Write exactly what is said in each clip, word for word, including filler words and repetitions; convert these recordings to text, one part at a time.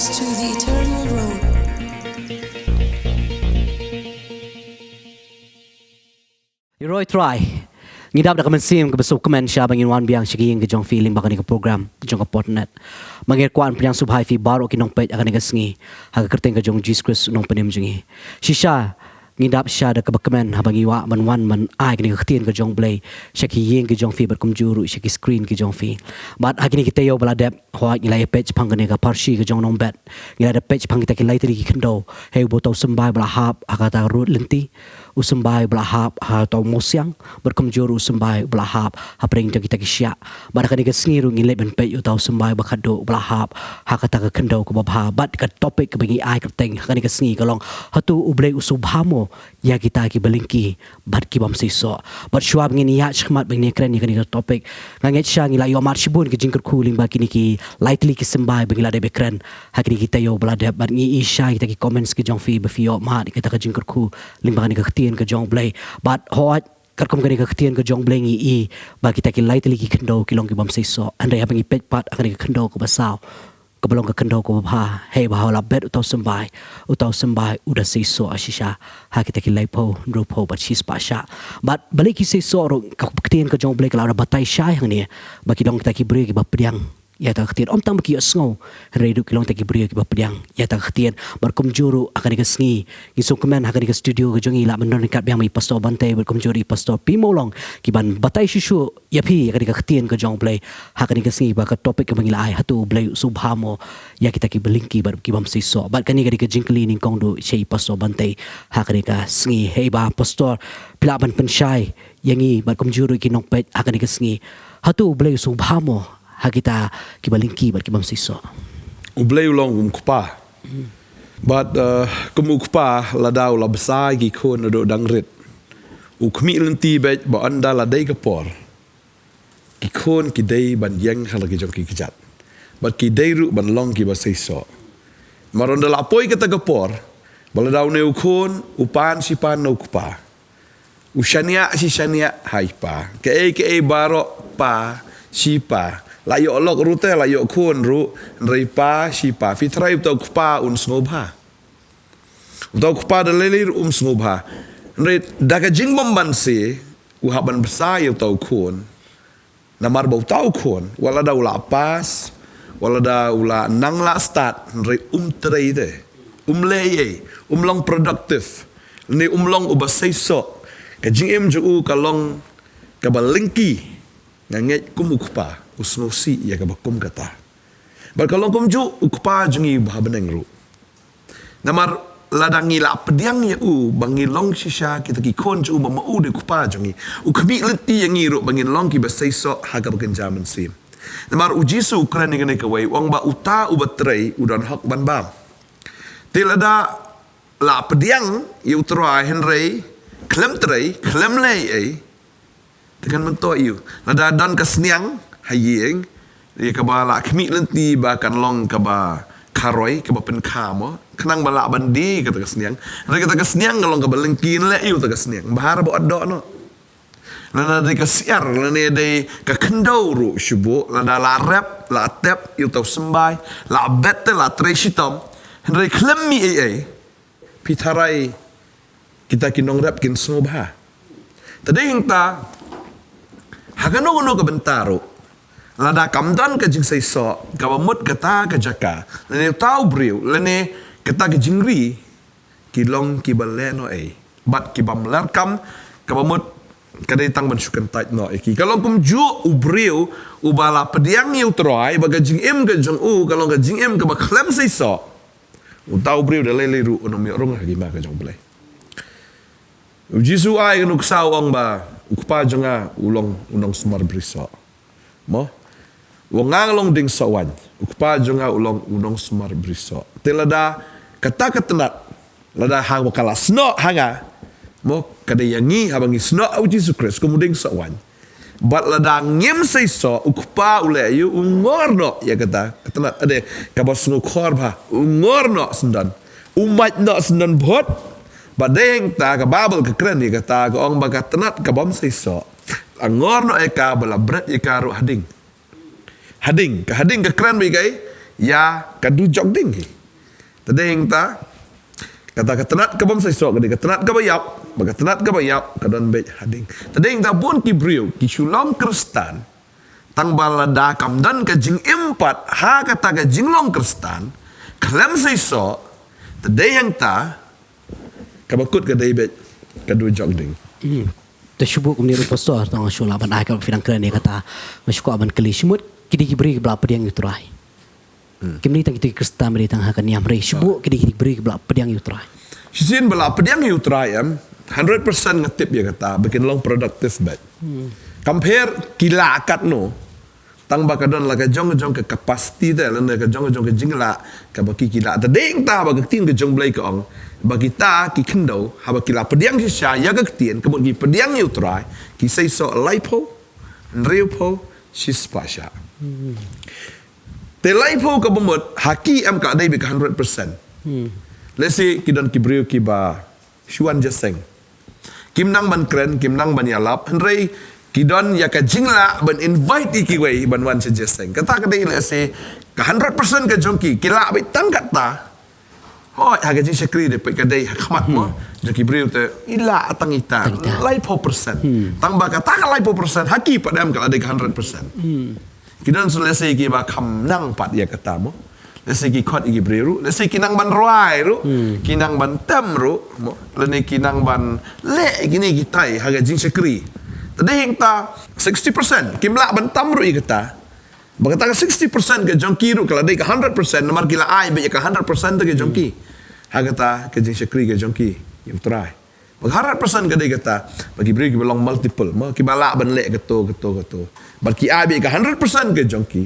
To the eternal road. Ïa ro Trai. Ngi dap da ka mynsiem kaba sngewkmen sha ba ngin wan biang sha ki ïing ki jong phi lyngba kane ka program jong ka Potnet. Ma ngi kwah ban pdiang sngewbha ïa phi baroh ki nongpeit ha kane ka sngi ha ka kyrteng ka jong u Jisu Khrist u nongpynim jong ngi. Shisha ngi dap sha da kaba kmen haba ngi kwah ban wan ban ai kane ka ktien ka jong u Blei sha ki ïing ki jong phi bad kumjuh ruh sha ki screen ki jong phi. Bad ha kine ki taïew ba la dep, hooid, ngi la ïa peit shaphang kane ka parshi ka jong u nongbet. Ngi la ïa peit shaphang kita ki lai tylli ki khyndew. Hei, uba uta u symbai ba la hap ha kata ka rud lynti, u symbai ba la hap ha uta u mawsiang, bad kumjuh ruh u symbai ba la hap hapdeng jong kita ki shiah. Bad ha kane ka sngi ruh ngi leit ban peit uta u symbai ba khatduh ba la hap ha kata ka khyndew kaba bha. Bad ka topic kaba ngi ai kyrteng ha kane ka sngi ka long, hato u Blei u sngewbha mo ïa kita kiba lyngkhi bad ki bym seisoh? Bad shuwa ba ngin ïaid shakhmat ba ngin ïakren ïa kane ka topic, nga ngeit sha ngi la ïohmad shibun ki jingkyrkhu lyngba kine ki lai tylli ki symbai ba ngi la dep ïakren ha kine ki taïew ba la dep. Bad ngi ïohi sha kita ki comments ki jong phi ba phi ïohmad ïa kita ki jingkyrkhu lyngba kane ka ktien ka jong u Blei. Bad hooid, katkum kane ka ktien ka jong u Blei ngi ïohi ba kita ki lai tylli ki khyndew ki long ki bym seisoh. Hynrei haba ngi peit pat ha kane ka khyndew kaba saw, kaba long ka khyndew kaba bha, hei, ba haba la bet uta u symbai, uta u symbai u da seisoh shisha ha kita ki laiphew, hynriewphew bad shispah shah. Bad balei ki seisoh ruh? Ka ktien ka jong u Blei ka la da batai shai hangne ba ki long kita ki briew kiba pdiang ïa kata ka ktien. Ym tang ba ki ïohsngew, hynrei ruh ki long kita ki briew kiba pdiang ïa kata ka ktien. Bad kumjuh ruh ha kane ka sngi ngi sngewkmen ha kane ka studio ka jong ngi la mynta ryngkat biang ma i Pastor Bante bad kumjuh ruh i Pastor Pi Mawlong, ki ban batai shuh shuh ïa phi ïa kane ka ktien ka jong u Blei ha kane ka sngi, ba ka topic kaba ngi la ai, hato u Blei u sngewbha mo ïa kita kiba lyngkhi bad ki bym seisoh? Bad kane ka dei ka jingkylli nyngkong duh sha i Pastor Bante ha kane ka sngi. Hei, ba Pastor, phi lah ban pynshai ïa ngi bad kumjuh ruh ïa ki nongpeit ha kane ka sngi, hato u Blei u sngewbha mo ha kita kiba lyngkhi bad ki bym seisoh? U Blei u long kum u kpa. Bad, eh, kum u kpa, lada u la bsa ïa ki khun naduh dang rit, u khmih lynti beit ba ynda la dei ka por, ki khun ki dei ban ïeng ha la ki jong ki kjat. Bad ki dei ruh ban long kiba seisoh. Namar ynda la poi kata ka por, ba lada une u khun u pan shi pan na u kpa, u shaniah shi shaniah ha i pa. Kaei kaei baroh pa shi pa. La ïoh lok ruh te, la ïoh khun ruh, hynrei pa shi pa. Phi tharai uta u kpa un sngewbha? Uta u kpa da lei lei ruh um sngewbha. Hynrei da ka jingbymbanse, u hap ban bsa ïa uta u khun. Namar ba uta u khun, wat lada u la pass, wat lada u la nang la stad, hynrei um trei te, um leh ei ei, um long productive, ne um long uba seisoh. Ka jingim jong u ka long kaba lyngkhi. Nga ngeit kum u kpa u sngewsih ïa kaba kum kata. Bad ka long kumjuh u kpa jong ngi ba ha bneng ruh. Namar lada ngi la pdiang ïa u ba ngi long shisha kita ki khun jong u, ba ma u dei u kpa jong ngi, u khmih lynti ïa ngi ruh ba ngin long kiba seisoh ha kaba kynja mynsiem. Namar u Jisu u kren ïa kane kawei, u ong ba uta uba trei u don hok ban bam. Te lada la pdiang ïa u Trai hynrei khlem trei, khlem leh ei ei, te kan myntoi ïa u. Lada don ka sniang ha ïing, ïa kaba la khmih lynti ba kan long kaba kharoi, kaba pynkha mo, khnang ba lah ban die kata ka sniang. Hynrei kata ka sniang ka long kaba lyngkhi, leh ïa u kata ka sniang, bha ruh ba ot doh noh. Lada dei ka syiar, lane dei ka khyndew ruh shu buh, lada la rep, la tep ïa uta u symbai, la bet te, la trei shitom, hynrei khlem mih ei ei, phi tharai kita ki nongrep kin sngewbha? Te dei hangta, ha kano kano ka bynta ruh, lada kam don ka jingseisoh kaba mut kata ka jaka, lane uta u briew, lane kata ka jingri, ki long kiba leh noh ei, bad ki bym leh kam, kaba mut ka dei tang ban shu kyntait noh ïa ki. Ka long kumjuh u briew uba la pdiang ïa u Trai, ba ka jingim ka jong u ka long ka jingim kaba khlem seisoh. Uta u briew da lei lei ruh un ym ïoh rung ha ka hima ka jong u Blei. U Jisu ai ka nuksa, u ong ba u Kpa jong nga u long u nongsumar brisoh. Mo? U ong, nga long dieng soh waiñ, u Kpa jong nga u long u nongsumar brisoh. Te lada kata ka tnat, lada haba ka la snoh ha nga, mo, ka dei ïa ngi haba ngi snoh ha u Jisu Khrist kum u dieng soh waiñ. Bad lada ngim seisoh, u Kpa u leh ïa u, u ngor noh ïa kata ka tnat, ade, kaba sngewkhor bha, u ngor noh syndon, u mait noh syndon bhut. Bad dei hangta ka Baibl ka kren ïa kata, ka ong ba ka tnat ka bym seisoh, la ngor noh ïa ka, ba la bret ïa ka ruh hading. Hading, ka hading ka kren bha ïa kaei? Ïa ka dujok ding hi. Te dei hangta, kata ka tnat ka bym seisoh ka dei ka tnat kaba ïap, bad ka tnat kaba ïap ka don beit ha ding. Te dei hangta bun ki briew ki shu long Khristan tang ba lada kam don ka jingim pat ha kata ka jinglong Khristan khlem seisoh. Te dei hangta kaba kut ka dei beit ka dujok ding. Te shu buh kumne ruh pastor, tang shu lah ban ai ka phi dang kren ïa kata. Nga shu kwah ban kylli, shu mut ki dei ki briew kiba la pdiang ïa u Trai. Kim dei tang kito ki Khristan, ba dei tang ha ka niam, hynrei shu buh ki dei ki briew kiba la pdiang ïa u Trai. Shisien ba la pdiang ïa u Trai em, hundred percent nga tip ïa kata ba kin long productive beit. Compare ki lah katno, tang ba ka don la ka jong ka jong ka capacity te, lane ka jong ka jong ka jinglah kaba ki ki lah. Te dei hangta ba ka ktien ka jong Blei ka ong ba kita ki khyndew haba ki la pdiang shisha ïa ka ktien, ka mut ki pdiang ïa u Trai, ki seisoh laiphew, hynriewphew, shispah shah. Te laiphew kaba mut ha ki em ka dei beit ka hundred percent. Let's say ki don ki briew kiba shu wan jingïaseng. Kim nang ban kren, kim nang ban ïalap, hynrei ki don ïa ka jinglah ban invite ïa kiwei ban wan sha jingïaseng. Kata ka dei, let's say, ka hundred percent ka jong ki, ki lah beit tang kata. Hooid, ha ka jingshakri de peit ka dei ha khmat mo jong ki briew te, i lah tang ita, Tang ita. Laiphew percent. Tang ba kata ka laiphew percent ha ki pat em ka la dei ka hundred percent. Ki don, so let's say, kiba kham nang pat ïa kata mo. Let's say ki khot ïa ki briew ruh, let's say ki nang ban rwai ruh, ki nang ban tem ruh mo, lane ki nang ban leh ïa kine kitai ha ka jingshakri. Te dei hangta sixty percent kim lah ban tam ruh ïa kata. Ba kata ka sixty percent ka jong ki ruh ka la dei ka hundred percent, namar ki la ai beit ïa ka hundred percent te ka jong ki ha kata ka jingshakri ka jong ki ïa u Trai. Ba ka hundred percent ka dei kata ba ki briew kiba long multiple mo, kiba lah ban leh kato kato kato. Bad ki ai beit ka hundred percent ka jong ki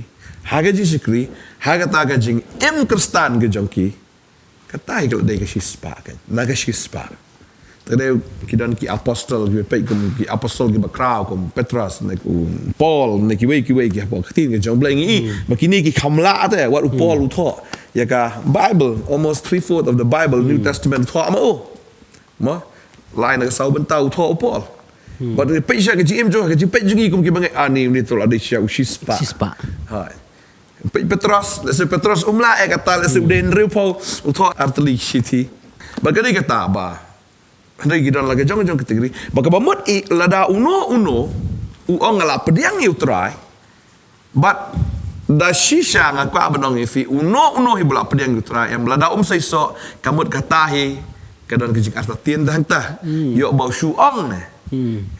ha ka jingshakri, ha kata ka jingim Khristan ka jong ki. Kata hi ka la dei ka shispah ka, na ka shispah. Te dei ki don ki apostol, kiba peit kum ki apostol kiba khraw kum Petros, ne kum Paul, ne kiwei kiwei ki hapoh ka ktien ka jong Blei ngi i. Ba kine ki kham lah te, wat u Paul u thoh ïa ka Bible, almost three fourth of the Bible, New Testament u thoh ma u. Mo, lai na ka saw bynta u thoh u Paul. Bad peit sha ka jingim jong, ka jingpeit jong ngi kum kiba ngi, ani, uni to la dei sha u shispah. Shispah. Hai. Peit Petros, let's say Petros um lah ïa kata, let's say u dei hynriewphew, u thoh artylli shithi. Bad ka dei kata ba hynrei ki don la ka jong jong category. Ba kaba mut i lada uno uno u ong nga la pdiang ïa u Trai. Bad da shisha nga kwah ban ong ïa phi, uno uno hi ba la pdiang ïa u Trai em, lada um seisoh, ka mut kata hi ka don ka jingartatien da hangta. Ïoh ba u shu ong ne.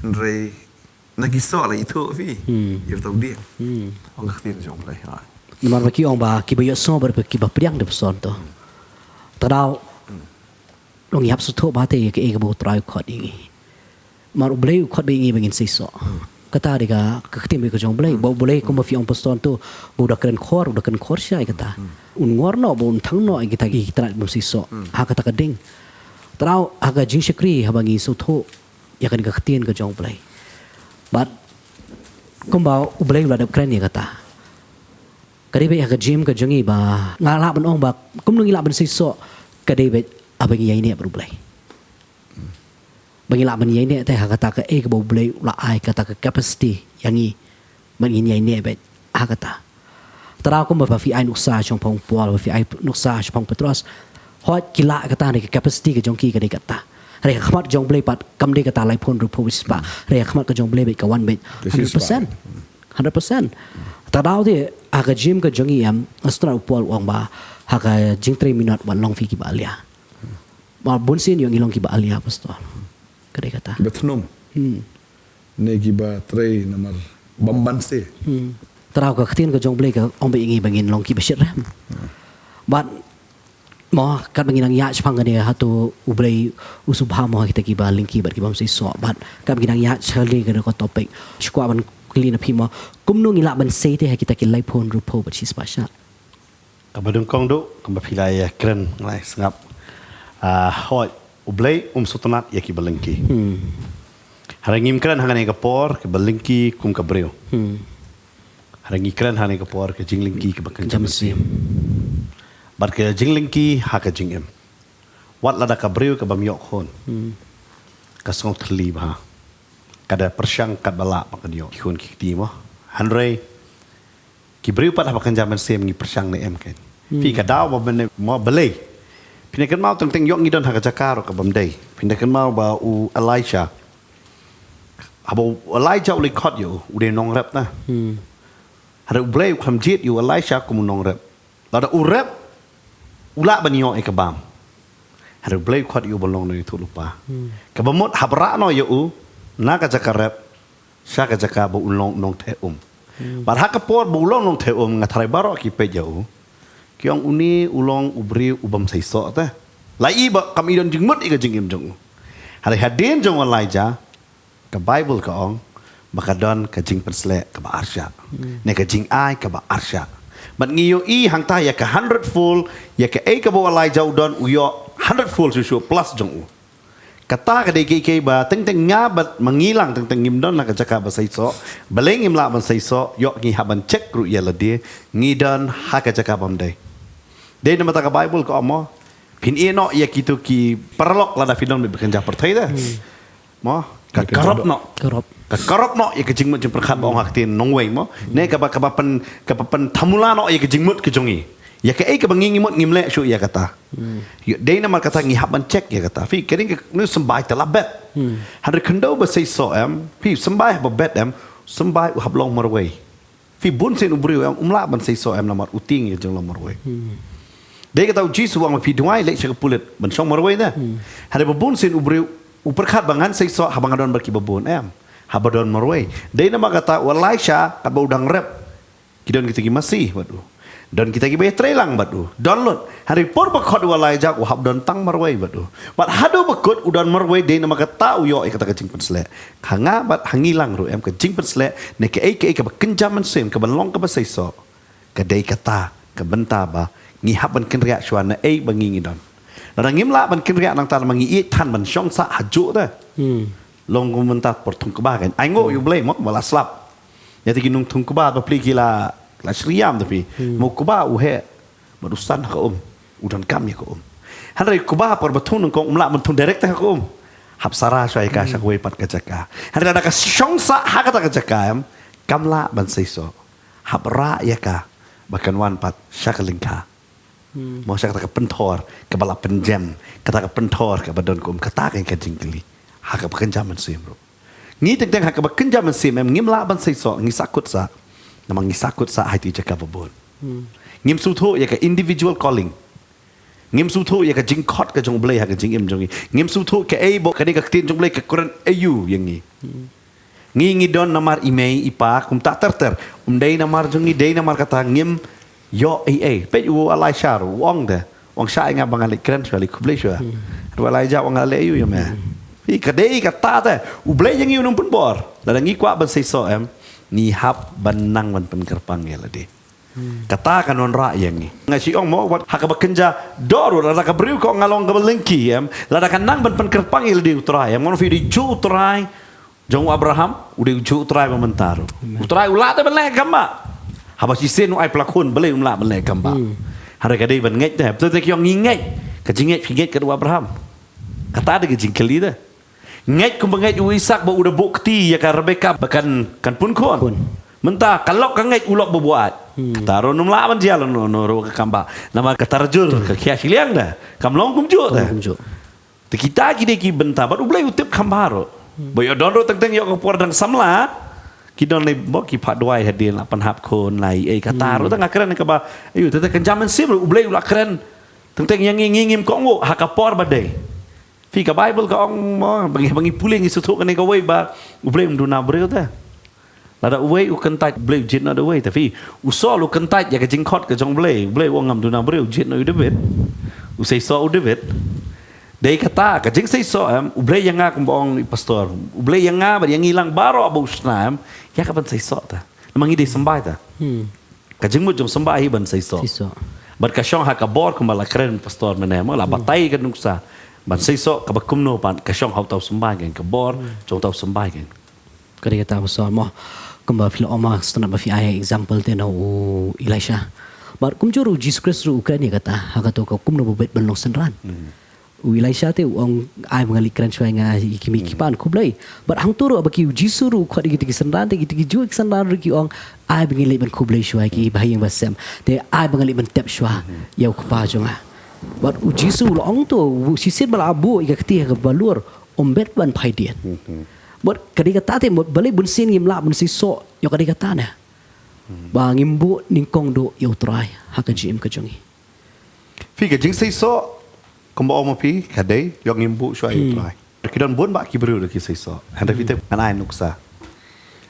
Hynrei na ki soh la ithuh phi ïa uta u dieng. Ong ka ktien jong Blei. Namar ba ki ong ba kiba ïohsngew bad kiba pdiang da ba son to. Te daw long ïap sngewthuh ba te ïa kaei kaba u Trai u khot ïa ngi. Namar u Blei u khot ba ïa ngi ba ngin seisoh. Kata dei ka, ka ktien ka jong u Blei. Ba u Blei kumba phi ong pastor to, ba u da kren khor, u da kren khor sha ïa kata. Un ngor noh, ba un thang noh ïa kita ki tnat bym seisoh ha kata ka ding. Te daw ha ka jingshakri haba ngi sngewthuh ïa kane ka ktien ka jong u Blei. Bad kumba u Blei u la dep kren ïa kata. Ka dei beit ha ka jingim ka jong ngi ba nga lah ban ong ba kumno ngi lah ban seisoh, ka dei beit haba ngi ïaineh bad u Blei. Ba ngi lah ban ïaineh te ha kata kaei kaba u Blei u la ai, kata ka capacity ïa ngi. Ba ngin ïaineh beit ha kata. Te daw kumba phi ai nuksa shaphang Paul, phi ai nuksa shaphang Petros. Hooid ki lah kata, hynrei ka capacity ka jong ki ka dei kata. Hynrei ha khmat jong u Blei pat kam dei kata laiphew hynriewphew shispah. Hynrei ha khmat ka jong u Blei beit ka wan beit hundred percent. Hundred percent. Te daw te ha ka jingim ka jong ngi em, nga sngewthuh u Paul u ong ba ha ka jingtrei minot wat long phi kiba alia. Ba bunsien ïoh ngi long kiba alia, pastor. Ka dei kata. Kiba thnum. Ne kiba trei namar bym banse. Te daw ka ktien ka jong u Blei ka ong ba ïa ngi ba ngin long kiba shitrhem. Bad mo, katba ngi nang ïaid shaphang kane, hato u Blei u sngewbha mo ha kita kiba lyngkhi bad kibym seisoh? Bad katba ngi nang ïaid sha kane ka topic, shu kwah ban kylli na phi mo, kumno ngi lah ban sei te ha kita ki laiphew hynriewphew bad shispah shah? Kaba nyngkong duh, kumba phi la ïa kren, nga la ïa sngap. Ah, hooid, u Blei um sngewtynnat ïa kiba lyngkhi. Hynrei ngim kren hangne ka por kiba lyngkhi kum ka briew. Hynrei ngi kren hangne ka por ka jinglyngkhi kaba kynja mynsiem. Bad ka jinglyngkhi ha ka jingim. Wat lada ka briew kabym ïoh khun, ka sngew thylli bha. Ka da pyrshang katba lah ba kan ïoh ki khun ki kti mo. Hynrei ki briew pat haba kynja mynsiem ngi pyrshang ne em kein. Phi, ka daw ba mynne mo balei Phin da kynmaw teng teng ïoh ngi don ha ka jaka ruh ka bym dei. Phin da kynmaw ba u Elisha. Haba u Elijah u leit khot ïa u, u dei nongrep na. Hynrei u Blei u khlem jied ïa u Elisha kum u nongrep. Lada u rep, u lah ban ïoh ïa ka bam. Hynrei u Blei u khot ïa u ban long nongïathuhlypa. Kaba mut hap rah noh ïa u na ka jaka rep sha ka jaka ba u long nongtheh um. Bad ha ka por ba u long nongtheh um, nga tharai baroh ki peit ïa u, ki ong une u long u briew u bym seisoh te. La i ba kam i don jingmut ïa ka jingim jong u. Hynrei hadien jong u Elijah, ka Baibl ka ong ba ka don ka jingpynsleh kaba arshah, ne ka jingai kaba arshah. Bad ngi ïohi hangta ïa ka hundred fold, ïa kaei kaba u Elijah u don u ïoh hundred fold shuh shuh plus jong u. Kata ka dei kaei kaei ba teng teng nga bad ma ngi lang teng teng ngim don ha ka jaka ba seisoh. Balei ngim lah ban seisoh? Ïoh ngi hap ban check ruh ïa lade, ngi don ha ka jaka bym dei. Dei namar kata ka Baibl ka ong mo, phin ïeh noh ïa kito ki paralok lada phi don bad ba kynja pyrthei te. Mo, ka karop noh. Karop. Ka karop noh ïa ka jingmut jingpyrkhat ba ong ha ka ktien nongwei mo. Ne kaba, kaba pyn, kaba pynthamula noh ïa ka jingmut ka jong ngi. Ïa kaei kaba ngi ngi mut ngim leh shuh ïa kata. Ïa, dei namar kata ngi hap ban check ïa kata. Phi, ka dei ka, ngi symbai te la bet. Hynrei khyndew ba seisoh em, phi symbai haba bet em, symbai u hap long marwei. Phi, bun sien u briew em um lah ban seisoh em namar u tieng ïa ka jinglong marwei. Dei kata u Jisu u ong ba phi duwai leit sha ka pulit ban shong marwei te. Hynrei ba bun sien u briew u pyrkhat ba ngan seisoh haba nga don bad kiba bun em. Haba don marwei. Dei namar kata u Elisha katba u dang rep, ki don kita ki masi bad u. Don kita kiba ïatreilang bad u. Don lut. Hynrei por ba khot u Elijah u hap don tang marwei bad u. Bad haduh ba kut u don marwei dei namar kata u ïoh ïa kata ka jingpynsleh. Ha nga bad ha ngi lang ruh em ka jingpynsleh ne kaei kaei kaba kynja mynsiem kaba long kaba seisoh. Ka dei kata ka bynta ba ngi hap ban kynriah shuwa na ei ba ngi ngi don. Lada ngim lah ban kynriah nangta namar ngi ïeit than ban shong sah hajuh te. Long kum mynta por thung kba kan. Ai nguh ïa u Blei mo ba la slap. Ïa te ki nongthung kba bapli ki la, la shriam te phi. Mo kba u heh bad u san ha ka um. U donkam ïa ka um. Hynrei kba por ba thung nyngkong um lah ban thung direct te ha ka um. Hap sara shuwa ïa ka sha kawei pat ka jaka. Hynrei lada ka shong sah ha kata ka jaka em kam lah ban seisoh. Hap rah ïa ka ba kan wan pat sha ka lyngkha. Mo sha kata ka pynthor kaba la pynjem, kata ka pynthor kaba don kum kata ka jingkylli. Ha kaba kynja mynsiem ruh. Ngi teng teng ha kaba kynja mynsiem em ngim lah ban seisoh, ngi sahkut sah. Namar ngi sahkut sah ha iti jaka ba bun. Ngim sngewthuh ïa ka individual calling. Ngim sngewthuh ïa ka jingkhot ka jong u Blei ha ka jingim jong ngi. Ngim sngewthuh kaei ba ka dei ka ktien jong u Blei ka kren aïu ïa ngi. Ngi ngi don namar i mei i pa kumta ter ter. Um dei namar jong ngi, dei namar kata ngim ïoh ei ei. Peit u Elisha ruh u ong te. U ong shah ïa nga ba ngan leit kren shuwa, leit khublei shuwa. Ruh Elijah u ong nga leh aïu ïa me. Phi, ka dei kata te. U Blei ïa ngi u nongpynbor. Lada ngi kwah ban seisoh em, ngi hap ban nang ban pynkyrpang ïa lade. Kata ka nongrah ïa ngi. Nga shu ong mo wat ha kaba kynja doh ruh lada ka briew ka ong nga long kaba lyngkhi em, lada ka nang ban pynkyrpang ïa lade u Trai em, ngan ong phi dei juh u Trai jong u Abraham, u dei u juh u Trai ba mynta ruh. U Trai u lah te ban leh kam ba. Haba shisien u ai pla khun balei um lah ban leh kam ba. Hynrei ka dei ban ngeit te, betul te ki ong ngi ngeit. Ka jingngeit phi ngeit ka u Abraham. Kata dei ka jingkylli te. Ngeit kumba ngeit u Isak ba u da buh kti ïa ka Rebeka ba kan, kan pun khun. Mynta ka lok ka ngeit u lok ba buaid. Kata ruh um lah ban jia lano lano ruh ka kam ba. Namar ka tarjur ka khia shiliang da. Kam long kumjuh da. Te kita ki dei ki bynta bad u Blei u tip kham ba ruh. Ba ïoh don ruh teng teng ïoh ka por dang samla. Ki don lei ba ki phah duwai hadien la pynhap khun la ei kata ruh te nga kren kaba. Aïu te te kynja mynsiem ruh u Blei u la kren. Teng teng ïa ngi ngi ngim kohnguh ha ka por ba dei. Phi ka Baibl ka ong mo, ba ngi, ba ngi pule ngi sngewthuh kane kawei ba u Blei um duna briew te. Lada uwei u kyntait u Blei u jied noh da uwei te phi. U Saul u kyntait ïa ka jingkhot ka jong u Blei, u Blei u ong ngam duna briew u jied noh u David. U seisoh u David. Dei kata ka jingseisoh em, u Blei ïa nga kumba ong i pastor. U Blei ïa nga bad ïa ngi lang baroh ba u shna em, ïa ka ban seisoh te. Namar ngi dei symbai te. Ka jingmut jong symbai hi ban seisoh. Seisoh. Bad ka shong ha ka bor kumba la kren pastor mynne mo la batai ka nuksa. Ban seisoh kaba kumno pat ka shong ha uta u symbai kein ka bor jong uta u symbai kein. Ka dei kata pastor mo. Kumba phi la ong ma sngewtynnat ba phi ai example te na u Elisha. Bad kumjuh ruh u Jisu Khrist ruh u kren ïa kata ha kato ka kumno ba bet ban long synran. U Elisha te u ong ai ba nga leit kren shuwa ïa nga ïa ki mei ki pa ngan khublei. Bad hangto ruh ba ki u Jisu ruh u khot ïa kita ki synran te kita ki juh ki synran ruh ki ong ai ba ngi leit ban khublei shuwa ïa ki ba ha ïing ba sem. Te ai ba nga leit ban tep shuwa ïa u kpa jong nga. Bad u Jisu u la ong to, u shisien ba la buh ïa ka kti ha ka balur, ym bit ban phai dien. Bad ka dei kata te, bad balei bun sien ngim lah ban seisoh ïa ka dei kata ne. Ba ngim buh nyngkong duh ïa u Trai ha ka jingim ka jong ngi. Phi, ka jingseisoh, kumba ong ma phi, ka dei ïa ngim buh shuwa ïa u Trai. Ki don bun bah ki briew da ki seisoh. Hynrei phi tip ngan ai nuksa.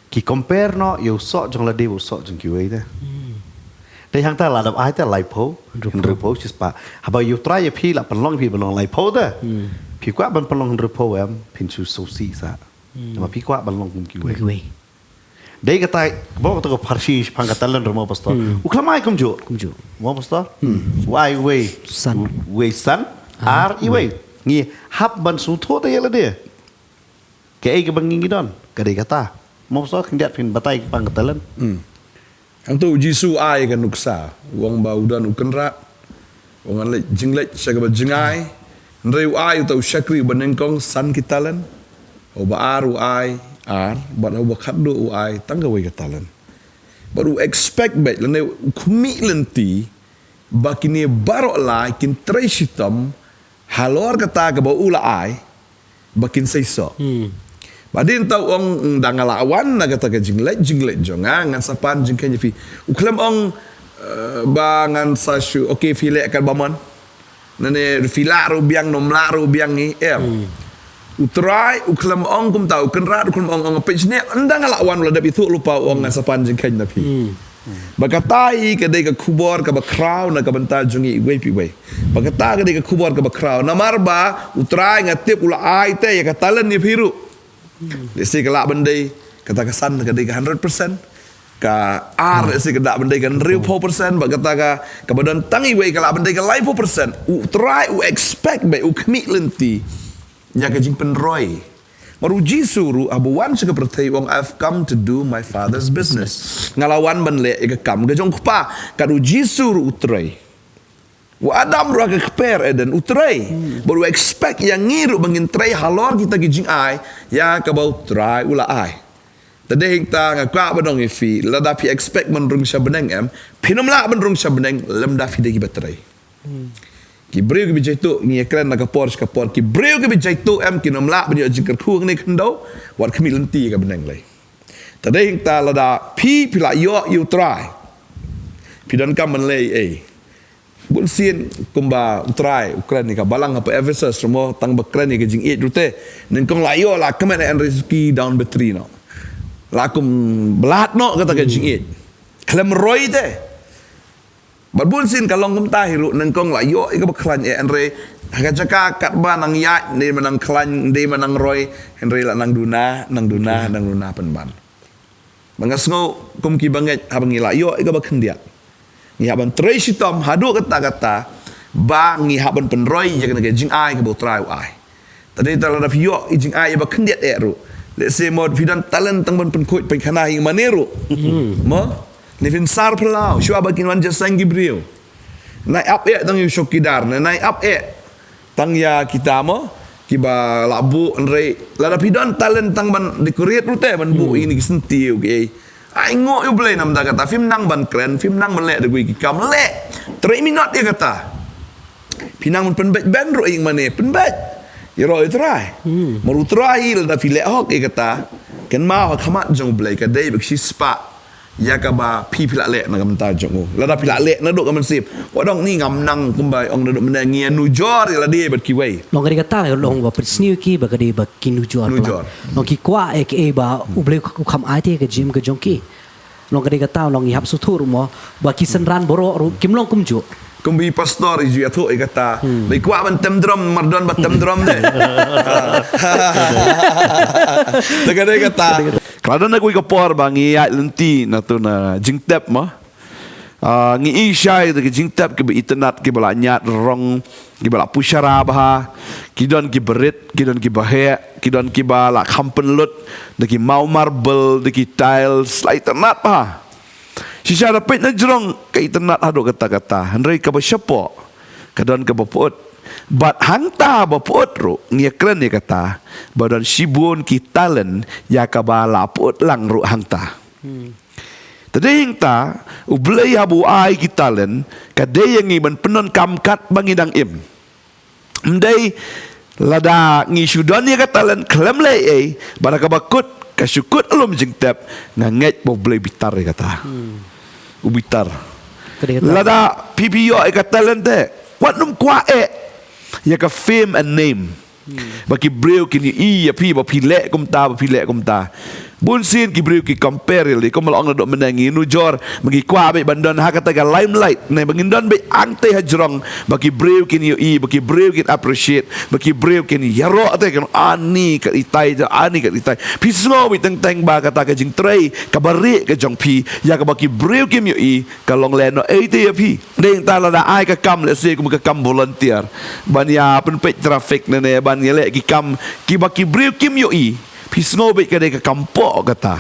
Ki compare noh ïa u soh jong lade bad u soh jong kiwei te. Dei hangta la dep ai te laiphew, hynriewphew, shispah. Haba ïa u Trai ïa phi la pynlong, phi pynlong laiphew te. Phi kwah ban pynlong hynriewphew em, phin shu sngewsih sa. Namar phi kwah ban long kum kiwei. Kiwei. Dei kata, mo kata ka pharshi shaphang ka talent ruh mo pastor. U khlem ai kumjuh. Kumjuh. Mo pastor. U ai uwei. San. Uwei san. Ar iwei. Ngi hap ban sngewthuh te ïa lade. Kaei kaba ngi ngi don. Ka dei kata. Mo pastor, khyndiat phin batai shaphang ka talent. Hangto u Jisu u ai ka nuksa, u ong ba u don u kynrad, u ong ngan leit jingleit sha kaba jingai, hynrei u ai uta u shakri uba nyngkong san ki talent, uba ar u ai ar, bad uba khatduh u ai tang kawei ka talent. Bad u expect beit lane u khmih lynti ba kine baroh lai kin trei shitom halor kata kaba u la ai, ba kin seisoh. Ba dei nta u ong, "Ynda nga la wan na kata ka jingleit, jingleit jong nga, ngan sa pan jingkheiñ ïa phi." U khlem ong, eh, ba ngan sa shu, "Okay, phi leh katba mon." Nane phi lah ruh biang, nym lah ruh biang ngi, em. U Trai u khlem ong kumta, u kynrad u khlem ong, ong peit shane, "Ynda nga la wan, la dep ïathuh lypa," u ong, "ngan sa pan jingkheiñ na phi." Ba kata hi ka dei ka khubor kaba khraw na ka bynta jong ngi iwei pa iwei. Ba kata ka dei ka khubor kaba khraw. Namar ba u Trai nga tip u la ai te ïa ka talent ïa phi ruh. Lehse ka lah ban dei kata ka san ka dei ka hundred percent. Ka ar lehse ka lah ban dei ka hynriewphew percent. Ba kata ka, kaba don tang iwei ka lah ban dei ka laiphew percent. U Trai u expect beit, u khmih lynti ïa ka jingpynroi. Namar u Jisu ruh haba u wan sha ka pyrthei u ong, "I've come to do my Father's business." Nga la wan ban leh ïa ka kam ka jong u Kpa. Kat u Jisu ruh u trei. U Adam ruh ha ka kper Eden u trei. Bad u expect ïa ngi ruh ba ngin trei halor kita ki jingai ïa kaba u Trai u la ai. Te dei hangta nga kwah ban ong ïa phi, lada phi expect ban rung sha bneng em, phin ym lah ban rung sha bneng lymda phi dei kiba trei. Ki briew kiba jaituh, ngi ïa kren na ka por sha ka por, ki briew kiba jaituh em kin ym lah ban ïoh jingkyrkhu hangne khyndew, wat khmih lynti ïa ka bneng lei. Te dei hangta lada phi, phi la ïoh ïa u Trai, phi donkam ban leh ei. Bun sien kumba u Trai u kren ïa ka balang ha Ephesus ruh mo, tang ba kren ïa ka jingïeit ruh te. Nyngkong la ïoh, la kmen, hynrei suki down battery noh. La kum blad noh kata ka jingïeit. Khlem roi te. Bad bun sien ka long kumta hi ruh, nyngkong la ïoh ïa kaba khlaiñ eh, hynrei ha ka jaka katba nang ïaid, ym dei ma nang khlaiñ, ym dei ma nang roi, hynrei la nang duna, nang duna, nang duna pynban. Ba nga sngew kum kiba ngeit haba ngi la ïoh ïa kaba khyndiat, ngi hap ban trei shitom haduh katta katta ba ngi hap ban pynroi ïa kane ka jingai kaba u Trai u ai. Te dei ta lada phi ïoh ïa ka jingai ba khyndiat eh ruh. Let's say mo phi don talent tang ban pynkhuid painkhana ha ïing mane ruh. Mo? Ne phin sar phyllaw shuwa ba kin wan jingïaseng ki briew. Nai ap eh tang ïa u chowkidar, ne nai ap eh tang ïa kita mo kiba la buh, hynrei lada phi don talent tang ban decorate ruh te, ban buh ïa kine ki syntiew ki ei. Ai nguh ïa U Blei namar kata, phim nang ban kren, phim nang ban leh da kiwei ki kam, leh. Trei minot ïa kata. Phi nang ban pynbeit band ruh ïa ïing mane, pynbeit. Ïaroh ïa U Trai. Namar U Trai hi lada phi leh hok ïa kata, kynmaw ha khmat jong U Blei ka dei ba ka shispah ïa kaba phi, phi la leh na ka bynta jong u. Lada phi la leh naduh ka mynsiem, wat ong ni ngam nang, kumba ong naduh mynne, ngi ïanujor ïa lade bad kiwei. Long ka dei kata, long ba pynsniew ki ba ka dei ba ki nujor. Nujor. Long ki kwah eh kaei ba U Blei u kham ai te ha ka jingim ka jong ki. Long ka dei kata, long ngi hap sngewthuh ruh mo ba ki synran baroh ruh kim long kumjuh. Kumba i pastor i ju ïathuh ïa kata. Ba i kwah ban tem drum, mar don ba tem drum de. Te ka dei kata. Ka la don na kawei ka por ba ngi ïaid lynti na tu na jingtep mo. Ah, ngi i shai da ki jingtep kiba itynnad, kiba la ñiad rong, kiba la pushara bha. Ki don kiba rit, ki don kiba heh, ki don kiba la kham pynlut da ki maw marble, da ki tiles, la itynnad bha. Shisha da peit na jrong ka itynnad haduh katta katta, hynrei kaba shapoh ka don kaba pyut. Bad hangta ba pyut ruh ngi ïa kren ïa kata ba don shibun ki talent ïa kaba la pyut lang ruh hangta. Te dei hangta, U Blei haba u ai ki talent, ka dei ïa ngi ban pyndonkam kat ba ngi dang im. Ym dei lada ngi shu don ïa ka talent khlem leh ei, bad ha kaba kut, ka shu kut ha lum jingtep, nga ngeit ba U Blei u bitar ïa kata. U bitar. Ka dei kata. Lada phi phi ïoh ïa ka talent te, wat nym kwah eh ïa ka fame and name. Ba ki briew kin ïohi ïa phi, ba phi leh kumta, ba phi leh kumta. Bun sien ki briew ki compare ïa lade, kumba la ong naduh mynne, ngi nujor ba ngi kwah beit ban don ha kata ka limelight, ne ba ngin don beit hangtei hajrong, ba ki briew kin ïohi, ba ki briew kin appreciate, ba ki briew kin ïaroh te, kin, ani ka itai te, ani ka itai. Phi sngew beit teng teng ba kata ka jingtrei kaba rieh ka jong phi ïa kaba ki briew kim ïohi ka long lehnohei te ïa phi. Dei hangta lada ai ka kam, lehse kum ka kam volunteer, ban ïa pynpeit traffic ne ne, ban ïa leh ki kam kiba ki briew kim ïohi, phi sngew beit ka dei ka kam poh kata.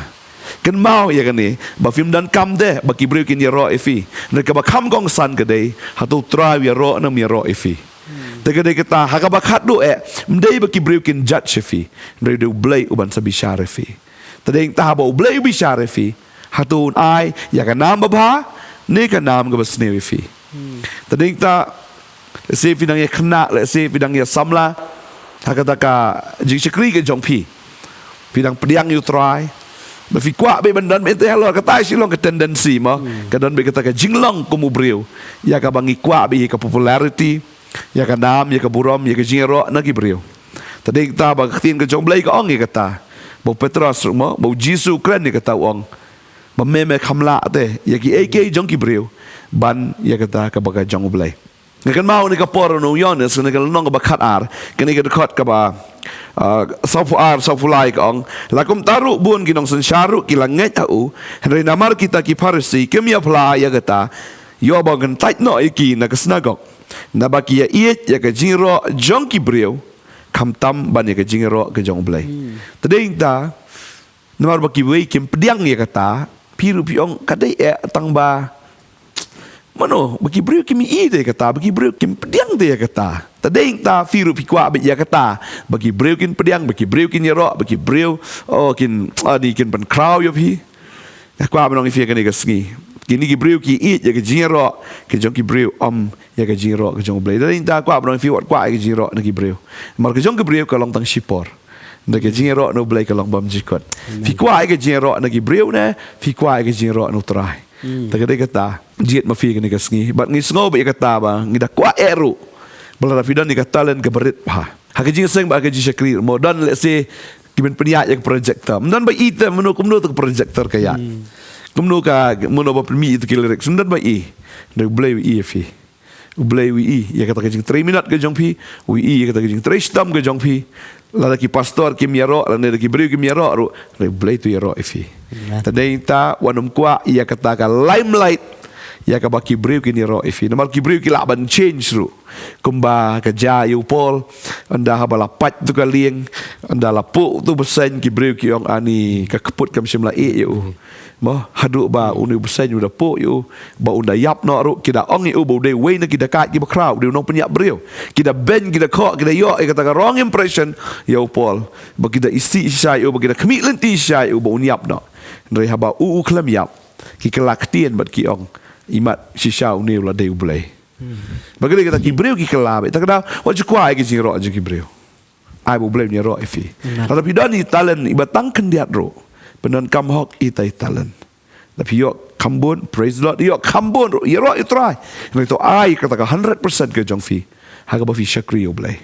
Kynmaw ïa kane, ba phim donkam de ba ki briew kin ïaroh ïa phi. Ne kaba kham kongsan ka dei, hato U Trai u ïaroh ne ym ïaroh ïa phi. Te ka dei kata, ha kaba khatduh eh, ym dei ba ki briew kin judge ïa phi, hynrei dei U Blei uban sa bishar ïa phi. Te dei hangta, haba U Blei u bishar ïa phi, hato un ai ïa ka nam babha ne ka nam kaba sniew ïa phi. Te dei hangta, lehse phi dang ïa khynnah, lehse phi dang ïa samla ha kata ka jingshakri ka jong phi, phi dang pdiang ïa U Trai, ba phi kwah beit ban don beit te halor, kata shi long ka tendency mo, ka don beit kata ka jinglong kum u briew, ïa kaba ngi kwah beit ïa ka popularity, ïa ka nam, ïa ka burom, ïa ka jingïaroh na ki briew. Te dei hangta ba ka ktien ka jong U Blei ka ong ïa kata, ba u Petros ruh mo, ba U Jisu u kren ïa kata, u ong ba me me kham lah te ïa kiei kiei jong ki briew ban ïa kata kaba ka jong U Blei. Nga kynmaw kane ka por u nong Ïoannis, kane ka lynnong kaba khatar, kane ka dkhot kaba, ah, sawphew ar, sawphew lai, ka ong: La kumta ruh bun ki nongsynshar ruh ki la ngeit ha u, hynrei namar kita ki Pharisi kim ïa phla ïa kata, ïoh ba kyntait noh ïa ki na ka synagog, naba ki ïa ïeit ïa ka jingïaroh jong ki briew khamtam ban ïa ka jingïaroh ka jong U Blei. Te dei hangta, namar ba kiwei kim pdiang ïa kata, phi ruh phi ong ka dei eh tang ba, mano, ba ki briew kim ïohi te ïa kata, ba ki briew kim pdiang te ïa kata. Te dei hangta phi ruh phi kwah beit ïa kata, ba ki briew kin pdiang, ba ki briew kin ïaroh, ba ki briew, oh, kin, ani, kin pynkhraw ïa phi. Nga kwah ban ong ïa phi ha kane ka sngi, kine ki briew ki ïeit ïa ka jingïaroh ka jong ki briew, ym ïa ka jingïaroh ka jong U Blei. Te dei hangta kwah ban ong ïa phi, wat kwah ïa ka jingïaroh na ki briew, namar ka jong ki briew ka long tang shipor. Hynrei ka jingïaroh na U Blei ka long bymjukut. Phi kwah ïa ka jingïaroh na ki briew ne phi kwah ïa ka jingïaroh na U Trai? Te ka dei kata, jied ma phi kane ka sngi. Bad ngi sngew beit ïa kata ba ngi da kwah eh ruh ba lada phi don ïa ka talent kaba rit bha, ha ka jingïaseng bad ha ka jingshakri ruh mo, don, lehse ki ban pynïaid ïa ka projector. Ym don ba i te mano, kumno te ka projector ka ïaid, kumno ka, mano ba pynmih ïa ki lyrics, ym don ba i. Hynrei U Blei u ïohi ïa phi. U Blei u ïohi ïa kata ka jingtrei minot ka jong phi, u ïohi ïa kata ka jingtrei shitom ka jong phi. Lada ki pastor kim ïaroh, lada ki briew kim ïaroh ruh, hynrei U Blei to ïaroh ïa phi. Te dei hangta wat nym kwah ïa kata ka limelight ïa kaba ki briew kin ïaroh ïa phi. Namar ki briew ki lah ban change ruh. Kumba ka jia ïa u Paul, ynda haba la pait tu ka lieng, ynda la puh tu bseiñ, ki briew ki ong, ani, ka kput kam shym la ïeh ïa u. Mo, haduh ba une u bseiñ u da puh ïa u, ba un da ïap noh ruh, ki da ong ïa u ba u dei uwei na ki dakaid kiba khraw, u dei u nongpynïap briew. Ki da beiñ, ki da khoh, ki da ïoh ïa kata ka wrong impression ïa u Paul, ba ki da isih shisha ïa u, ba ki da khmih lynti shisha ïa u ba un ïap noh. Hynrei haba u u khlem ïap, ki kylla ktien bad ki ong, imat shisha une u la dei U Blei. Ba ka dei kata ki briew ki kylla beit. Te ka daw, wat ju kwah ïa ka jingïaroh jong ki briew. Ai ba U Blei un ïaroh ïa phi. Lada phi don i talent iba tang khyndiat ruh, pyndonkam hok ita i talent. Lada phi ïoh kham bun, praise the Lord, ïoh kham bun ruh, ïaroh ïa U Trai. Hynrei to ai kata ka hundred percent ka jong phi ha kaba phi shakri ïa U Blei.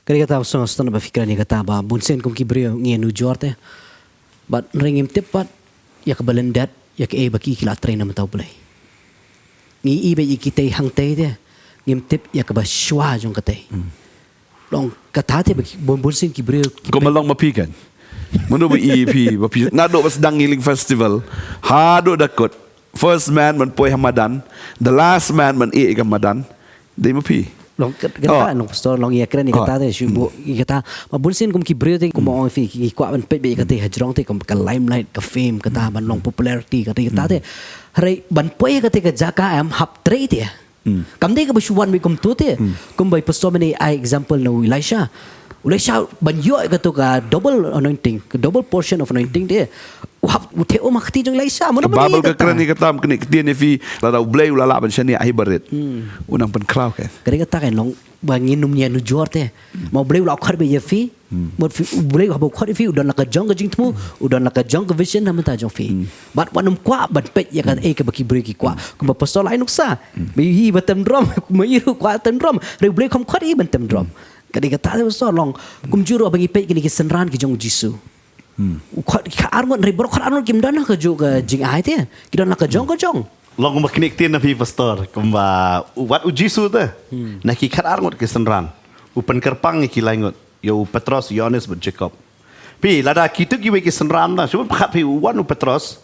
Ka dei kata, sngewsynei ba phi kren ïa kata ba bun sien kum ki briew ngi ïanujor te, bad hynrei ngim tip pat ïa kaba lyndet ïa kaei ba ki, ki la trei na bynta U Blei. Ngi i beit ïa kitei hangtei te, ngim tip ïa kaba shuwa jong katei. Long kata te ba ki, bun, bun sien ki briew ki, kumba long ma phi kan. Mano ba i phi, ba phi, naduh ba sdang Healing Festival haduh da kut, first man ban poi ha madan, the last man ban ïeh ïa ka madan, dei ma phi. Long kat-, kata, long pastor, long ïa kren ïa kata te, shu buh ïa kata. Ma bun sien kum ki briew te, kum ong phi, ki kwah ban peit beit ïa kata hajrong te, kum ka limelight, ka fame, kata, ban long popularity, kata, kata te. Hynrei ban poi ïa kata ka jaka em hap trei te. Kam dei kaba shu wan beit kumto te. Kumba i pastor mynne ai example na u Elisha. U Elisha ban ïoh ïa kato ka double anointing, ka double portion of anointing te, U hap u theh um ha ka kti jong Elisha. Mano mano Bible ka kren ïa kata, kane ka ktien ïa phi, lada U Blei u la lah ban shaniah ha i barit, u nang pynkhraw ka. Ka dei kata kan long ba ngin ym ïa nujor te. Ma U Blei u la khot beit ïa phi. Mut phi, U Blei haba u khot ïa phi, u don la ka jong ka jingthmu, u don la ka jong ka vision na bynta jong phi. Bad wat nym kwah ban peit ïa ka, eh, kaba ki briew ki kwah. Kumba pastor la ai nuksa. Ba i ba tem drom, ma i ruh kwah tem drom. Hynrei U Blei kham khot i ban tem drom. Ka dei kata te pastor long. Kumjuh ruh ba ngi peit kine ki synran ki jong U Jisu. U khot ki khatar ngut, hynrei baroh khatar ngut kim don ha kajuh ka jingai te. Ki don la ka jong ka jong. Long kumba kine ki ktien na phi pastor, kumba u, wat U Jisu te. Na ki khatar ngut ki synran. U pynkyrpang ïa ki lai ngut. Ïa u Petros, Ïoannis bad Jakob. Phi, lada kitu kiwei ki synran te. Shu pyrkhat phi, u wan u Petros.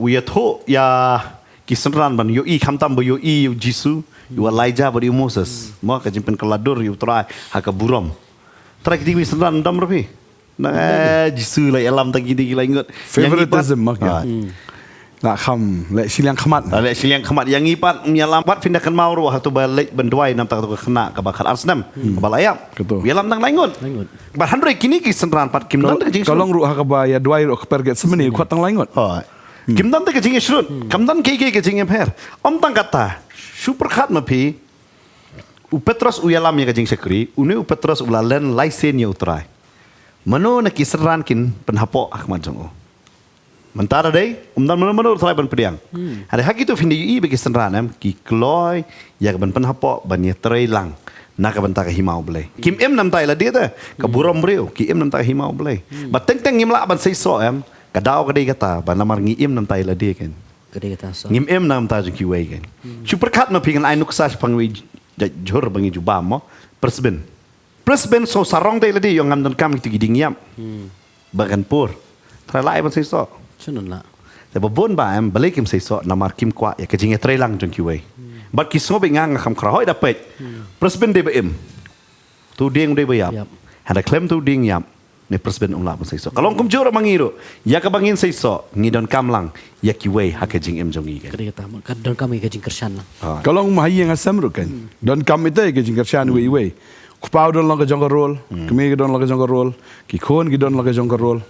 U ïathuh ïa ki synran ban ïohi, khamtam ba ïohi ïa U Jisu, ïa u Elijah bad ïa u Moses. Mo ka jingpynkylla dur ïa U Trai ha ka burom. Trai, kiti kiwei synran dom ruh phi. Na, eh, Jisu la ïalam tang kine ki lai ngut. Favoritism, okay. Ah. La kham leh shiliang khmat. La leh shiliang khmat, ïa ngi pat ym ïalam. Wat phin da kynmaw ruh hato ba leit ban duwai namar kata ka khynnah kaba khatar snem, kaba la ïap. Kato. U ïalam tang lai ngut. Lai ngut. Bad hynrei kine ki synran pat kim don te ka jing. Ka long ruh ha kaba ïa duwai ruh ha ka kper Gethsemane, u khot tang lai ngut. Hooid. Kim don te ka jingïasyrut, kam don kiei kiei ka jingïapher. Ym tang kata, shu pyrkhat ma phi, u Petros u ïalam ïa ka jingshakri, une u Petros u la len lai sien ïa U Trai. Mano na ki synran kin pynhapoh ha khmat jong u? Mynta da dei, ym don mano mano U Trai ban pdiang. Hynrei ha kitu phin da ïohi ba ki synran em, ki kloi ïa ka ban pynhapoh, ban ïatrei lang na ka bynta ka hima U Blei. Kim im namar ïa lade te, ka burom briew, ki im namar ka hima U Blei. Ba teng teng ngim lah ban seisoh em, ka daw ka dei kata, ba namar ngi im namar ïa lade kan. Ka dei kata so. Ngim im namar jong kiwei kan. Shu pyrkhat ma phi, ngan ai nuksa shaphang iwei i jhur ba ngi ju bam mo. Brisbane. Brisbane shu sarong da lade, ïoh ngam donkam ïa kitu ki dieng ïap. Ba kan pur. Trai la ai ban seisoh. Shu nang la. Te ba bun ba em, balei kim seisoh, namar kim kwah ïa ka jingïatrei lang jong kiwei. Bad ki sngew ba nga, nga kham khraw, hooid da peit. Brisbane dei ba im. Tu dieng dei ba ïap. Ïap. Hynda khlem tu dieng ïap, ne Brisbane um lah ban seisoh. Ka long kumjuh ruh ma ngi ruh. Ïa kaba ngin seisoh, ngi donkam lang ïa kiwei ha ka jingim jong ngi. Ka dei kata, ka donkam ïa ka jingkyrshan lang. Ka long ma ha ïing ha sem ruh kan. Donkam ïa ka jingkyrshan iwei iwei. U kpa u don la ka jong ka role, kmie ki don la ka jong ka role, ki khun ki don la ka jong ka role.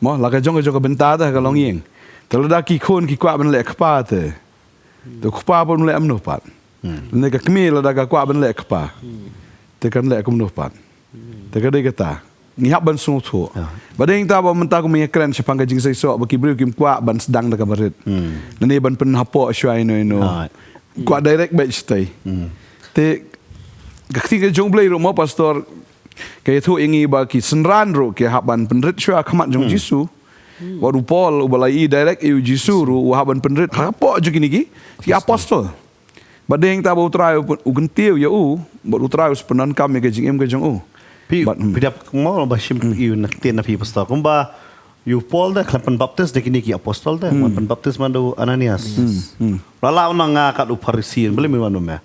Mo, la ka jong ka jong ka bynta te ha ka longïing. Te lada ki khun ki kwah ban leh kpa te, te u kpa pat un leh kumno pat? Lane ka kmie lada ka kwah ban leh kpa, te kan leh kumno pat? Te ka dei kata. Ngi hap ban sngewthuh. Ba dei ta ba mynta kumba ngi kren shaphang ka jingseisoh, ba ki briew kim kwah ban sdang da kaba rit. Lane ban pynhapoh shuwa ino ino. Kwah direct beit shatei. Te ka ktien ka jong U Blei ruh mo pastor, ka ïathuh ïa ngi ba ki synran ruh ki hap ban pynrit shuwa ha khmat jong U Jisu. Wat u Paul uba la ïohi direct ïa U Jisu ruh u hap ban pynrit hapoh jong kine ki, ki apostol. Ba dei ta ba U Trai u kyntiew ïa u, bad U Trai u sa pyndonkam ïa ka jingim ka jong u. Phi, phi dap mo ba shim ïa u na ktien na phi pastor. Kumba ïa u Paul te khlem pynbaptis da kine ki apostol te, wan pynbaptis man da u Ananias. La lah u nang nga kat u Pharisi, balei me wan u me.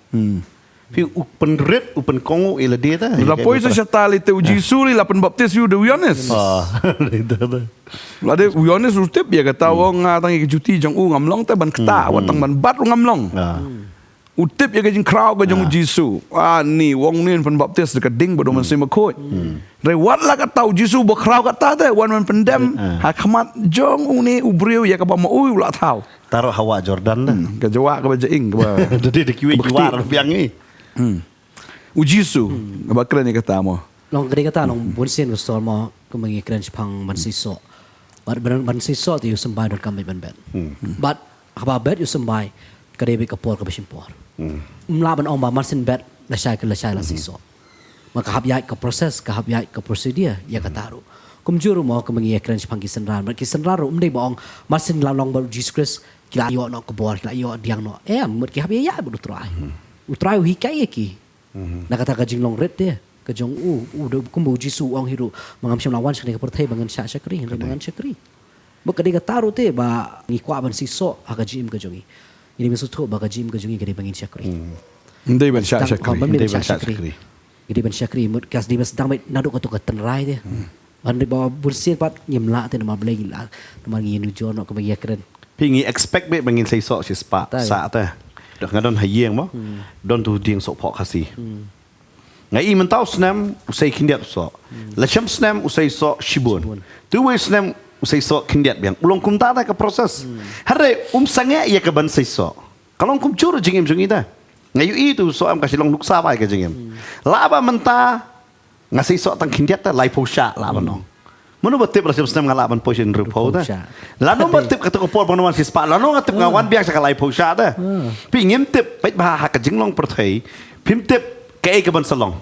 Phi, u pynrit, u pynkohnguh ïa lade te. La poi sa sha tal ite U Jisu, la pynbaptis ïa u da u Ïoannis. Lade u Ïoannis u tip ïa kata, u ong nga tang ïa ka juti jong u ngam long te ban ktah, wat tang ban bat ruh ngam long. U tip ïa ka jingkhraw ka jong U Jisu. Ani, u ong une un pynbaptis da ka ding bad U Mynsiem Bakhuid. Hynrei wat la katta U Jisu ba khraw katta te, wan ban pyndem ha khmat jong une u briew ïa kaba ma u u la thaw. Tang ruh ha wah Jordan te. Ka jwah kaba jaing kaba. Te dei da kiwei ki wah ruh biang ngi. U Jisu, kaba kren ïa kata mo. Long ka dei kata long bun sien pastor mo, kumba ngi kren shaphang ban seisoh. Bad ban, ban seisoh te ïa u symbai donkam beit ban bet. Bad haba bet ïa u symbai, ka dei beit ka por kaba shim por. Ym lah ban ong ba mar syn bet lashai ka lashai la seisoh. Ma ka hap ïaid ka process, ka hap ïaid ka procedure ïa kata ruh. Kumjuh ruh mo kumba ngi ïa kren shaphang ki synran. Bad ki synran ruh ym dei ba ong mar syn la long bad U Jisu Khrist, ki la ïoh noh ka bor, ki la ïoh diang noh. Em, mut ki hap ïa ïaid bad U Trai. U Trai u hikai ïa ki. Na kata ka jinglong rit te ka jong u, u da kumba U Jisu u ong hi ruh, ma ngam shym la wan sha kane ka pyrthei ba ngan shah shakri, hynrei ba ngan shakri. Bad ka dei kata ruh te ba ngi kwah ban seisoh ha ka jingim ka jong ngi. Ngi dei ban sngewthuh ba ka jingim ka jong ngi ka dei ba ngin shakri. Ym dei ban shah shakri. Ym dei ban shah shakri. Ngi dei ban shakri, mut ka dei ban sdang beit naduh kato ka tynrai te. Ban dei ba bun sien pat ngim lah te namar balei ngi lah, namar ngi nujor noh kaba ngi ïa kren. Phi, ngi expect beit ba ngin seisoh shispah sah te. Dok nga don ha ïing mo. Don tu dieng sohphoh Khasi. Nga i mynta u snem u sei khyndiat soh. La shem snem u sei soh shibun. Tu wei snem U seisoh khyndiat biang. U long kumta ta ka process. Hynrei um sangeh ïa ka ban seisoh. Ka long kumjuh jingim jong i ta. Nga ïohi tu soh em ka Shillong nuksa ba ka jingim. Lah ba mynta nga seisoh tang khyndiat ta laiphew shah lah ban ong. Mano ba tip la snem nga lah ban poi sha hynriewphew ta. Lano ba tip kata ka por ban wan shispah. Lano nga tip nga wan biang sha ka laiphew shah ta. Phi ngim tip bad ba ha ka jinglong pyrthei. Phim tip kaei ka ban sa long.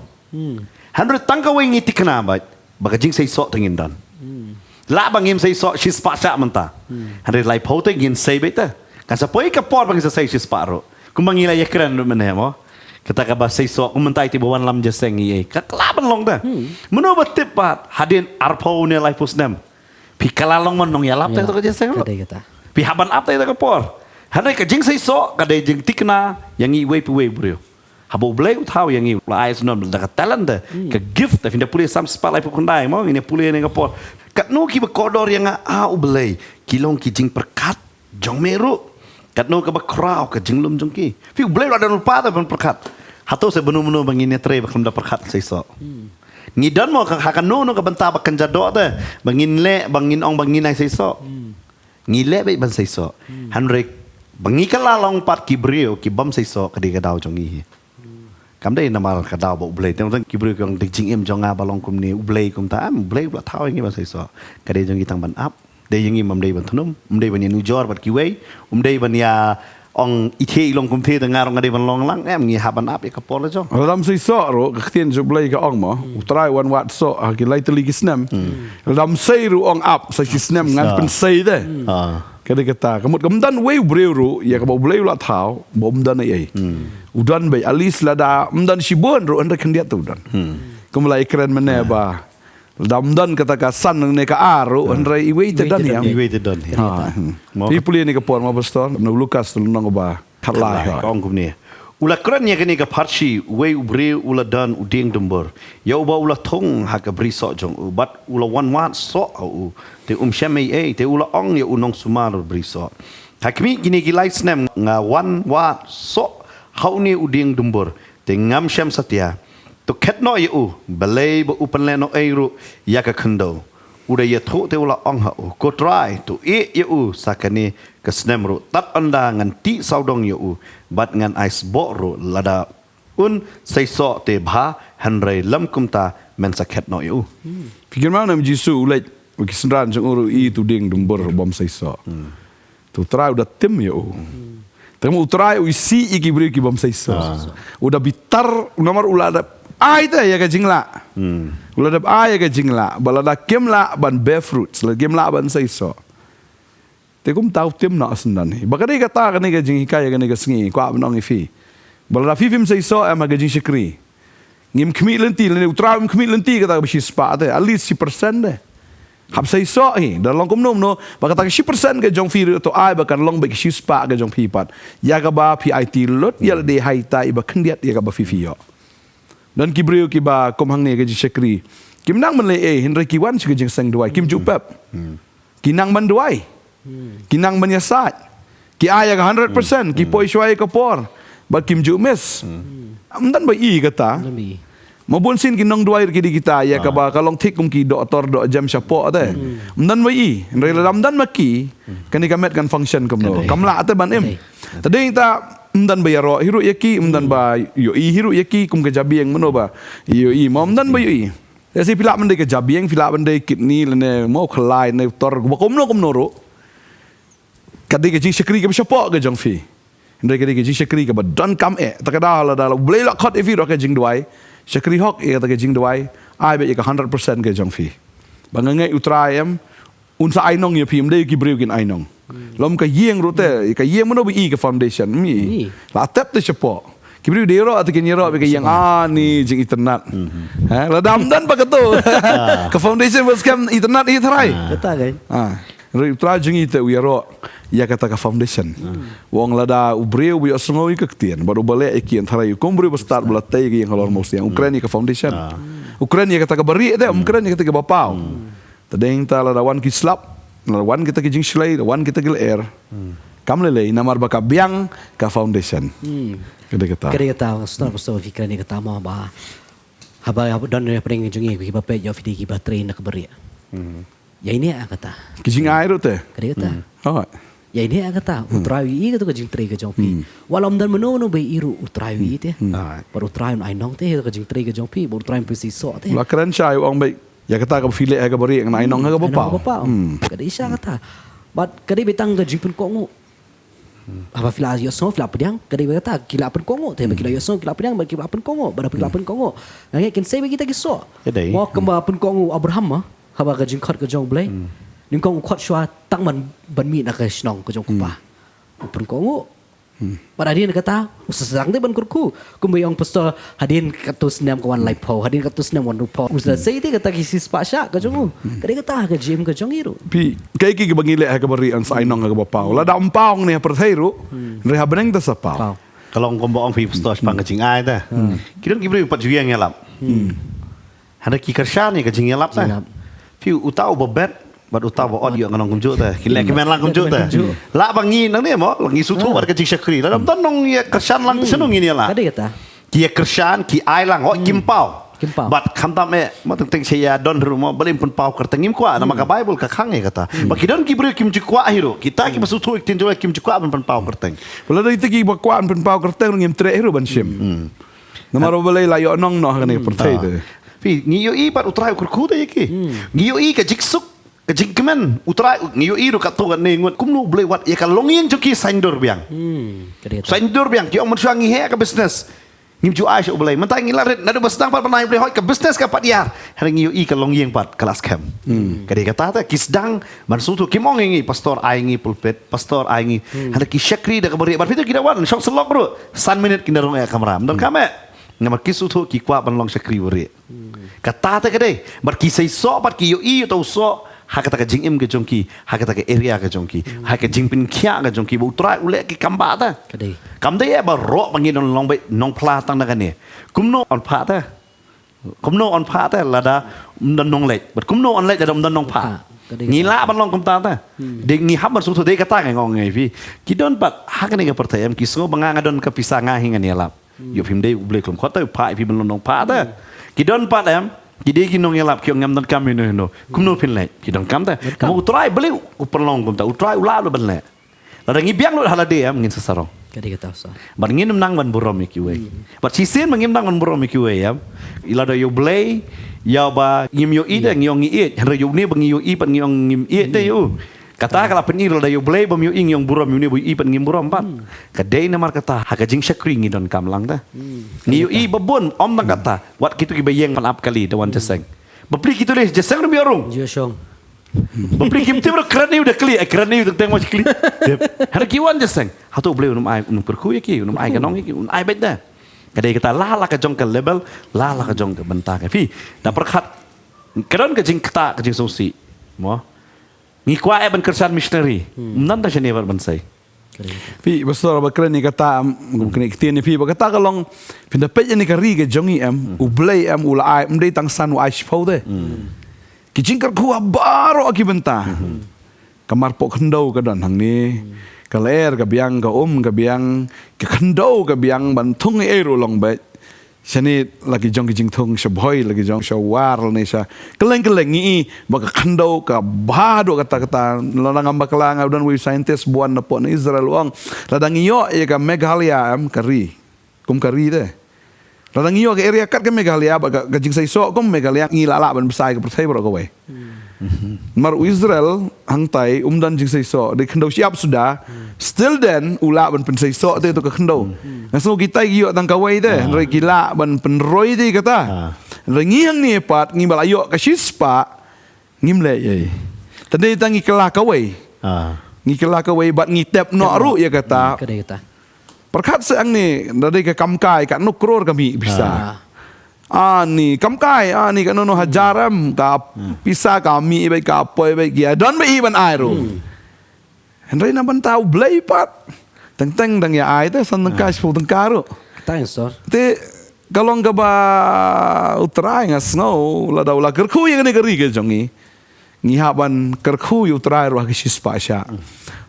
Hynrei tang kawei ngi thikna bad ba ka jingseisoh te ngin don. Lah ba ngim seisoh shispah shah mynta. Hynrei laiphew te ngin sei beit te. Kan sa poi ka por ba ngin sa sei shispah ruh. Kumba ngi la ïakren ruh mynne mo. Kata kaba seisoh kum mynta iti ba wan lam jingïaseng ngi ei. Ka lah ban long te. Mano ba tip pat hadien arphew ne laiphew snem. Phi ka la long man nongïalap te to ka jingïaseng ruh. Phi hap ban ap te to ka por. Hynrei ka jingseisoh ka dei jingthikna ïa ngi iwei pa iwei u briew. Haba U Blei u thaw ïa ngi, u la ai sngewbha da ka talent te, ka gift te, phin da pule Salm spah laiphew khyndai mo, ngin ïa pule ne ka por. Katno kiba kordor ïa nga, ah U Blei, ki long ki jingpyrkhat jong me ruh. Katno kaba khraw ka jinglum jong ki. Phi U Blei u la don lypa te ban pyrkhat. Hato sa bynta mynno ba ngin ïatrei ba khlem da pyrkhat seisoh. Ngi don mo ka, ha kano kano ka bynta ba kynja doh te, ba ngin leh, ba ngin ong ba ngin ai seisoh. Ngi leh beit ban seisoh. Hynrei ba ngi ka la long pat ki briew ki bym seisoh ka dei ka daw jong ngi hi. Kam dei namar ka daw ba U Blei. Teng teng ki briew ki ong dei jingim jong nga ba long kumne U Blei kumta. Em, U Blei u la thaw ïa ngi ban seisoh. Ka dei jong ngi tang ban ap. Dei jong ngi, ym dei ban thnum, ym dei ban ïanujor bad kiwei, ym dei ban ïa ong ithe i long kumthe te nga ruh nga dei ban long lang. Em, ngi hap ban ap ïa ka por la jong. Lada ym seisoh ruh ka ktien jong U Blei ka ong mo, U Trai u wan wad soh ha ki lai tylli ki snem. Lada ym sei ruh ong ap sa shi snem ngan pynsei te. Ka dei kata, ka mut kam don uwei u briew ruh ïa kaba U Blei u la thaw ba um don ei ei. U don beit, at least lada ym don shibun ruh hynrei khyndiat te u don. Kumba la ïakren mynne ba lada ym don kata ka san ne ka ar ruh hynrei iwei te don ïa. Iwei te don ïa. Phi pule ne ka por mo Pastor, na u Lukas te lynnong ba khatlai ka ong kumne. U la kren ïa kane ka pharshi, uwei u briew u la don u dieng dumbur ïa uba u la thung ha ka brisoh jong u bad u la wan wad soh ha u. Te um shem ei ei, te u la ong ïa u nongsumar brisoh, ha khmih kine ki lai snem nga wan wad soh ha une u dieng dumbur, te ngam shem satia. To khet noh ïa u, balei ba u pynleh noh ei ruh ïa ka khyndew. U da ïathuh te u la ong ha u, Ko Trai, to ïeh ïa u sa kane ka snem ruh, tad ynda ngan tih sawdong ïa u bad ngan ai sboh ruh lada un seisoh te bha, hynrei lym kumta men sa khet noh ïa u. Phi kynmaw ne em Jisu u leit bad ki synran jong u ruh, i tu dieng dumbur bym seisoh. Te U Trai u da tim ïa u. Te U Trai u isih ïa ki briew ki bym seisoh. U da bitar namar u la dep ai te ïa ka jinglah. U la dep ai ïa ka jinglah ba lada kim lah ban bear fruits, lada kim lah ban seisoh. Te kumta u tim noh syndon hi. Ba ka dei kata kane ka jinghikai ïa kane ka sngi, kwah ban ong ïa phi ba lada phi phim seisoh em ha ka jingshakri. Ngim khmih lynti, lane U Trai um khmih lynti kata kaba shispah te, at least shi percent te. Hap seisoh hi, da long kumno kumno ba kata ka shi percent ka jong phi ruh to ai ba kan long beit ka shispah ka jong phi pat. Ïa kaba phi aiti lut ïa lade ha ita iba khyndiat ïa kaba phi phi ïoh. Don ki briew kiba kum hangne ka jingshakri, kim nang ban leh ei hynrei ki wan sha ka jingseng duwai, kim ju pep. Ki nang ban duwai. Ki nang ban ïasaid. Ki ai ïa ka hundred percent, ki poi shuwa ïa ka por. Bad kim ju miss. Ym don ba i kata. Ma bun sien ki nongduwai ruh ki dei kita ïa kaba ka long thik kum ki doktor doh jem shapoh te. Ym don ba i, hynrei lada ym don ma ki, kane ka met kan function kumno? Kam lah te ban im. Te dei ta ym don ba ïaroh hi ruh ïa ki, ym don ba ïohi hi ruh ïa ki kum ka jabieng mano ba ïohi, ma ym don ba ïohi. Te si phi lah ban dei ka jabieng, phi lah ban dei kidney lane mo khlai ne tor ba kumno kumno ruh. Ka dei ka jingshakri kaba shapoh ka jong phi. Hynrei ka dei ka jingshakri kaba donkam eh. Ta ka daw lada U Blei u la khot ïa phi ruh ha ka jingduwai, shakri hok ïa kata ka jingduwai. Ai beit ïa ka hundred percent ka jong phi. Ba nga ngeit U Trai em un sa ai nong ïa phi, ym dei ki briew kin ai nong. Lym ka ïing ruh te, ka ïing mano ba i ka foundation, ym i. La tep te shapoh. Ki briew dei ïaroh te kin ïaroh beit ka ïing, ah ni jingitynnad. Ha, lada ym don ba kato ka foundation ba skhem itynnad hi tharai. Kata kai. Hynrei U Trai jong ngi te u ïaroh ïa kata ka foundation. U ong lada u briew ba ïohsngew ïa ka ktien bad uba leh ïa ki, yn tharai u kum u briew ba stad ba la tei ïa ka ïing halor mawsiang. U kren ïa ka foundation. U kren ïa kata kaba rieh te, um kren ïa kata kaba paw. Te dei ta lada wan ki slap, lada wan kita ki jingshlei, lada wan kita ki lyer, kam lei lei namar ba ka biang ka foundation. Ka dei kata. Ka dei kata, Pastor, Pastor, phi kren ïa kata mo ba haba, haba don hapdeng jong ngi kiba peit, ïoh phi dei kiba trei na kaba rieh. Ïa ine a kata. Ki jingai ruh te. Ka dei kata. Ïa ine a kata. U Trai u ïohi kato ka jingtrei ka jong phi. Wat la ym don mano mano ba ïohi ruh u Trai u ïohi te. Bad u Trai un ai nong te ïa ka jingtrei ka jong phi. Bad u Trai un pynseisoh te. La kren shai u ong beit ïa kata kaba phi leh ha kaba rieh ngan ai nong ha kaba paw. Ka dei shisha kata. Bad ka dei beit tang ka jingpynkohnguh. Haba phi la ïohsngew phi la pdiang, ka dei ba kata ki la pynkohnguh te, ba ki la ïohsngew ki la pdiang, ba ki la pynkohnguh, ba da phi la pynkohnguh. Nga ngeit kin sei ba kita ki soh. Ka dei. Mo kumba pynkohnguh u Abraham ma, haba ka jingkhot ka jong u Blei. Nyngkong u khot shuwa tang ban ban mih na ka shnong ka jong u kpa. U pynkohnguh. Bad hadien kata u sa sdang te ban kyrkhu. Kumba ïa ong pastor, hadien katto snem ka wan laiphew, hadien katto snem wan ruhphew. U sa sei te kata ki shispah shah ka jong u. Ka dei kata ka jingim ka jong i ruh. Phi, kaei kaba ngi leh ha kaba rieh yn sa ai nong ha kaba paw. Lada ym paw ngi ha pyrthei ruh. Hynrei ha bneng te sa paw. Ka long kumba ong phi pastor shaphang ka jingai te. Ki don ki briew pat ju ïeng ïalap. Hynrei ki kyrshan ïa ka jingïalap te. Phi, uta uba bet bad uta uba ot ïoh ka nong kumjuh te. Ki leh kmen lang kumjuh te. Lah ba ngi nangne mo, ngi sngewthuh bad ka jingshakri. Lada ym don nong ïa kyrshan lang te shano ngin ïalap. Ka dei kata. Ki ïa kyrshan, ki ai lang, hooid kim paw. Kim paw. Bad khamtam eh, mo teng teng sha ïa don ruh mo, balei ym pynpaw kyrteng, ngim kwah, namar ka Baibl ka khang ïa kata. Bad ki don ki briew kim ju kwah hi ruh, kita kiba sngewthuh ïa ka ktien jong u Blei kim ju kwah ban pynpaw kyrteng. Lada kita kiba kwah ban pynpaw kyrteng ruh ngim treh hi ruh ban shim. Namar balei la ïoh nong noh ha kane ka pyrthei te. Phi, ngi ïohi pat u Trai u kyrkhu te ïa ki. Ngi ïohi ka jingsuk, ka jingkmen u Trai, ngi ïohi ruh katto katne ngut kumno u Blei wad ïa ka longïing jong ki saiñdur biang. Saiñdur biang, ki ong mynshuwa ngi heh ka business. Ngim ju ai sha u Blei. Mynta ngi la rit naduh ba sdang pat ban ai u Blei, hooid ka business ka pat ïar. Hynrei ngi ïohi ka longïing pat ka la skhem. Ka dei kata te ki sdang ban sngewthuh, kim ong ïa ngi pastor ai ngi pulpit, pastor ai ngi. Hynrei ki shakri da kaba rieh, bad phi tip ki da wan shong syllok ruh san minit kin da rung eh kamram. Donkam eh. Namar ki sngewthuh ki kwah ban long shakri ba rieh. Kata te ka dei. Bad ki seisoh bad ki ïohi ïa uta u soh ha kata ka jingim ka jong ki, ha kata ka area ka jong ki, ha ka jingpynkhiah ka jong ki ba u Trai u leh ki kam ba te. Ka dei. Kam dei eh baroh ba ngi don long beit nongphla tang na kane. Kumno yn phah te? Kumno yn phah te lada ym don nongleit? Bad kumno yn leit lada ym don nongphah? Ka dei. Ngi lah ban long kumta te. Dei ngi hap ban sngewthuh, dei kata nga ong ïa phi. Ki don pat ha kane ka pyrthei em ki sngew ba nga nga don ka pisa nga hi ngan ïalap. Ïoh phim dei u Blei khlem khot te u phah ïa phi ban long nongphah te. Ki don pat em ki dei ki nongïalap ki ong ngam donkam ïano ïano. Kumno phin leh? Ki donkam te. Donkam. Namar u Trai balei u pynlong kumta? U Trai u lah ruh ban leh. Lada ngi biang lut ha lade em ngin sa sarong. Ka dei kata sa. Bad ngin ym nang ban burom ïa kiwei. Bad shisien ba ngim nang ban burom ïa kiwei em. Lada ïa u Blei ïa ba ngim ïohi te ngi ong ngi ïeit. Hynrei ïa une ba ngi ïohi pat ngi ong ngim ïeit te ïa u. Kata ka la pyni lada ïa u Blei bym ïohi ngi ong burom, ïa une ba ïohi pat ngim burom pat. Ka dei namar kata ha ka jingshakri ngi donkam lang te. Ngi ïohi ba bun ym tang kata. Wat kito kiba ïeng ban ap kali da wan jingïaseng. Bapli kito lei jingïaseng ruh ym ïoh rung. Jingïaseng. Bapli kim tip ruh kren ïa u da kli, eh, kren ïa u teng teng mo shi kli. Tip. Hynrei ki wan jingïaseng. Hato u Blei un ym ai, un ym kyrkhu ïa ki, un ym ai ka nong ïa ki, un ai beit te. Ka dei kata la la ka jong ka level, la la ka jong ka bynta ka. Phi, da pyrkhat ka don ka jingktah ka jingsngewsih. Mo. Ngi kwah eh ban kyrshan missionary. Ym don tang shane ban ban sei. Phi, pastor ba kren ïa kata em, kum kane ka ktien ïa phi ba kata ka long, phin da peit ïa kane ka ri ka jong ngi em, u Blei em, u la ai, ym dei tang san u ai shiphew te. Ki jingkyrkhu ha baroh ki bynta. Ka marpoh khyndew ka don hangne. Ka lyer ka biang, ka um ka biang, ka khyndew ka biang, ban thung ei ei ruh long beit. Shane la ki jong ki jingthung sha Bhoi, la ki jong sha War, lane sha kylleng kylleng ngi i ba ka khyndew ka bha haduh katta katta. Lada ngam bakla nga don uwei u scientist ba wan napoh na Israel u ong, lada ngi ïoh ïa ka Meghalaya em ka ri kum ka ri te. Lada ngi ïoh ka area kat ka Meghalaya bad ka, ka jingseisoh kum Meghalaya ngi lah lah ban bsa ïa ka pyrthei baroh kawei. Namar u Israel hangtai um don jingseisoh, dei khyndew shyiap suda. Still then u lah ban pynseisoh te to ka khyndew. Nga sngew kitai ki ïoh tang kawei te, hynrei ki lah ban pynroi te kata. Hynrei ngi hangne pat ngi ba la ïoh ka shispah ngim leh ei. Tang dei tang ngi kylla kawei. Ngi kylla kawei bad ngi tep noh ruh ïa kata. Ka dei kata. Pyrkhat seh hangne, da dei ka kam kai, katno klur ka mih pisa. Ani kam kai, ani katno no hajar em ka pisa ka mih beit, ka poi beit, ki ïa don beit ban ai ruh. Hynrei na bynta u Blei pat teng teng dang ïa ai te san tyngka, shiphew tyngka ruh. Thanks, sir. Te ka long kaba U Trai nga sngew lada u la kyrkhu ïa kane ka ri ka jong ngi. Ngi hap ban kyrkhu ïa U Trai ruh ha ka shispah shah.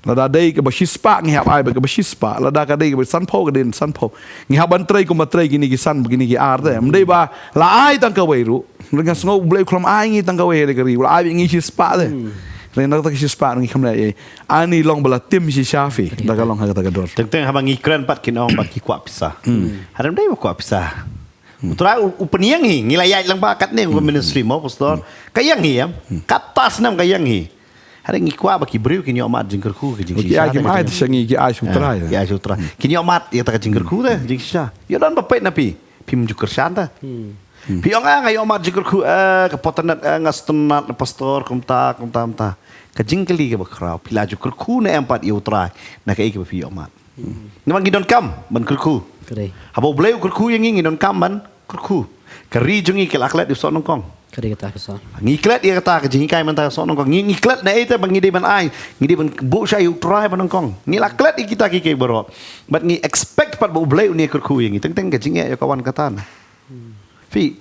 Lada dei kaba shispah ngi hap ai beit kaba shispah. Lada ka dei kaba sanphew ka dei sanphew. Ngi hap ban trei kumba trei kine ki san, kine ki ar te. Ym dei ba la ai tang kawei ruh. Nga sngew U Blei u khlem ai ngi tang kawei ha ka ri, u la ai ngi shispah te. Hynrei na kata ka shispah ngi khlem leh ei. Ani long ba la tim shisha phi da ka long ha kata ka dur. Teng teng haba ngi kren pat kin ong ba ki kwah pisa. Hadem dei ba kwah pisa. U Trai u, u pynïeng hi, ngi la ïaid lang ba katne u ministry mo pastor. Ka ïeng hi em. Kata snem ka ïeng hi. Hynrei ngi kwah ba ki briew kin ïoh mad jingkyrkhu ka jingshisha. Ki ai ki mai te sha ngi ki ai sha U Trai. Ki ai sha U Trai. Kin ïoh mad ïa kata ka jingkyrkhu te jingshisha. Ïoh don ba peit na phi. Phim ju kyrshan te. Phi ong ah nga ïoh mad jingkyrkhu eh ka potanat eh nga stunat na pastor kumta kumta kumta. Ka jingkylli kaba khraw phi la ju kyrkhu ne em pat ïa U Trai na kaei kaba phi ïoh mad. Namar ngi donkam ban kyrkhu. Haba U Blei u kyrkhu ïa ngi ngi donkam ban kyrkhu. Ka ri jong ngi ka la klet ïa u soh nyngkong. Ka dei kata ka soh. Ngi klet ïa kata ka jinghikai mynta ka soh nyngkong. Ngi, ngi klet na ei te ba ngi dei ban ai, ngi dei ban buh shai ïa U Trai ba nyngkong. Ngi la klet ïa kita kiei kiei baroh. Bad ngi expect pat ba U Blei un ïa kyrkhu ïa ngi. Teng teng ka jingeh ïa ka wan kata na. Phi,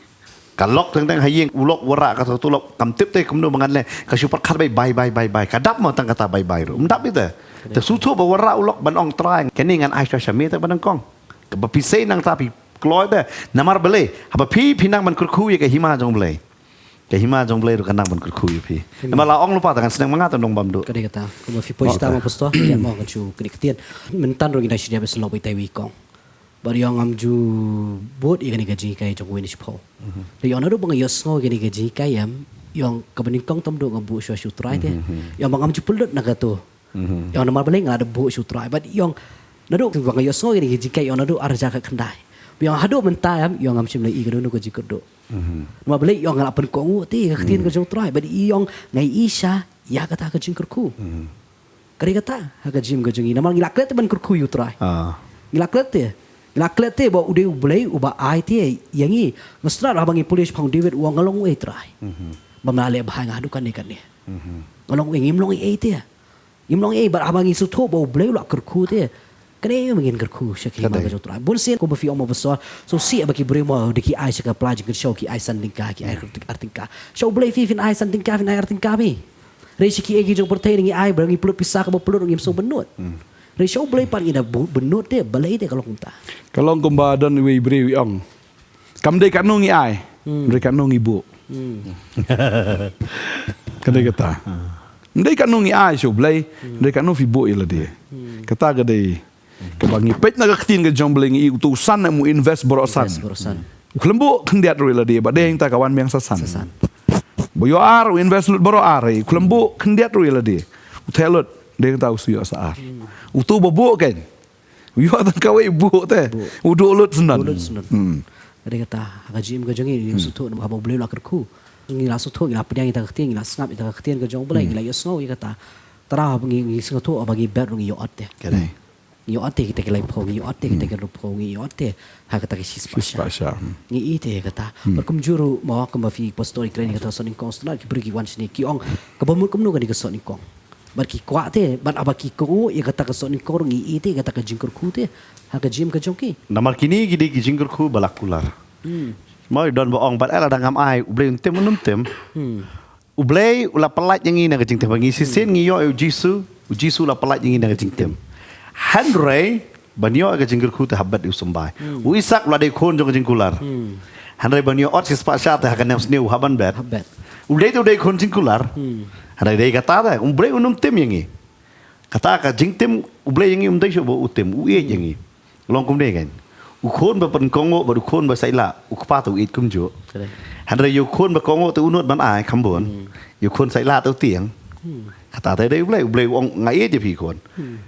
ka lok teng teng ha ïing u lok wanrah kata tu lok kam tip te kumno ba ngan leh. Ka shu pyrkhat bai bai bai bai bai. Ka dap mo tang kata bai bai ruh. Ym dap ite. Te shu thuh ba wanrah u lok ban ong Trai. Kane ngan ai sha sha me te ba nyngkong. Kaba phi sei nangta phi kloi te. Namar balei? Haba phi phi nang ban kyrkhu ïa ka hima jong U Blei. Ka hima jong U Blei ruh ka nang ban kyrkhu ïa phi. Namar la ong lypa te ngan sneng ma nga te nong bam duh. Ka dei kata. Kumba phi poi sha ta ma pastor, ïa mo kan shu kane ka ktien. Mynta ruh ngi dang shu dep sngewbha ïa tai wi kong. Bad ïa ngam ju bud ïa kane ka jinghikai jong u Wayne Shiphow. Te ïa naduh ba nga ïohsngew ïa kane ka jinghikai em, ïa kaba nyngkong tam duh nga buh shuwa sha U Trai te. Ïa ba ngam ju pynlut na katu. Ïa namar balei nga la da buh sha U Trai bad ïa naduh ba nga ïohsngew ïa kane ka jinghikai ïa naduh ar hajar khatkhyndai. Ïa haduh mynta em ïa ngam shym la i kano kano ka jingkyrduh. Namar balei ïa nga la pynkohnguh te ka ktien ka jong U Trai bad ïa nga i sha ïa kata ka jingkyrkhu. Ka dei kata ha ka jingim ka jong ngi namar ngi la klet te ban kyrkhu ïa U Trai. Ngi la klet te. Ngi la klet te ba u dei U Blei uba ai te ïa ngi. Nga sngewthuh haba ngi pule shaphang David u ong nga long uei Trai. Bym lah leh bha ïa nga haduh katne katne. Nga long uei ngim long ei ei te. Ngim long ei ei bad haba ngi sngewthuh ba U Blei u la kyrkhu te. Kane ïa ngin kyrkhu sha ka hima ka jong U Trai. Bun sien kumba phi ong mo pastor. Sngewsih ba ki briew mo da ki ai sha ka pla jingkynshew ki ai san tyngka ki ai ar tyngka. Sha U Blei phi phin ai san tyngka phin ai ar tyngka phi. Hynrei sha kiei ki jong pyrthei ngi ai ba ngi pynlut pisa kaba pynlut ngim sngewbynnud. Hynrei sha U Blei pat ngi da bu-, bynnud te balei te ka long kumta. Ka long kumba don iwei i briew i ong. Kam dei katno ngi ai. Hynrei katno ngi buh. Ka dei kata. Ym dei katno ngi ai sha U Blei. Hynrei katno phi buh ïa lade. Kata ka dei Kaba ngi peit na ka ktien ka jong U Blei ngi i uto u san em u invest baroh san. Invest baroh san. U khlem buh khyndiat ruh ïa lade ba dei hangta ka wan biang sa san. Sa san. Ba ïoh ar u invest lut baroh ar u khlem buh khyndiat ruh ïa lade. U theh lut dei hangta u shu ïoh sa ar. Uto ba buh kein. U ïoh tang kawei u buh te. Buh. U duh lut syndon. Duh lut syndon. Hmm. Dei kata ha ka jingim ka jong ngi ngi sngewthuh haba U Blei u la kyrkhu. Ngi la sngewthuh ngi la pdiang ïa ka ktien ngi la sngap ïa ka ktien ka jong U Blei ngi la ïohsngew ïa kata. Tara haba ngi, ngi sngewthuh haba ngi bet ruh ngi ïoh ot te. Ka dei. Ngi ïoh te kita ki laiphew, ngi ïoh te kita ki laiphew, ngi ïoh te ha kata ki shispah shah. Shispah shah, hmm. Ngi ïoh te kata. Hmm. Bad kumjuh ruh mo kumba phi pastor i kren ïa kata soh nyngkong sngewthuh ki briew ki wan shane ki ong kaba mut kumno kane ka soh nyngkong. Bad ki kwah te, bad haba ki kohnguh ïa kata ka soh nyngkong ruh ngi ïoh te kata ka jingkyrkhu te ha ka jingim ka jong ki. Namar kine ki dei ki jingkyrkhu ba la kular. Hmm. Mo i don ba ong bad ela dang ngam ai, U Blei un tim un ym tim. Hmm. U Blei u la pyllait ïa ngi na ka jingtim. Ba ngi shisien ngi ïoh ïa u Jisu, u Jisu u la pyllait ïa ngi na ka jingtim. Hynrei ban ïoh ïa ka jingkyrkhu te hap bet ïa u symbai. Hmm. U Isak u la dei khun jong ka jingkular. Hmm. Hynrei ban ïoh ot shispah shah te ha ka nemsniew u hap ban bet. Hap bet. U dei te u dei khun jingkular. Hmm. Hynrei dei kata te U Blei un ym tim ïa ngi. Kata ka jingtim U Blei ïa ngi um dei shuh ba u tim, u ïeit ïa ngi. Long kumne kan. U khun ba pynkohnguh bad u khun ba saitlah, u kpa te u ïeit kumjuh. Correct. Hynrei ïa u khun ba kohnguh te u nud ban ai kham bun. Hmm. Ïa u khun saitlah te u tieng. Hmm. Kata te dei U Blei, U Blei u ong nga ïeit ïa phi khun. Hmm.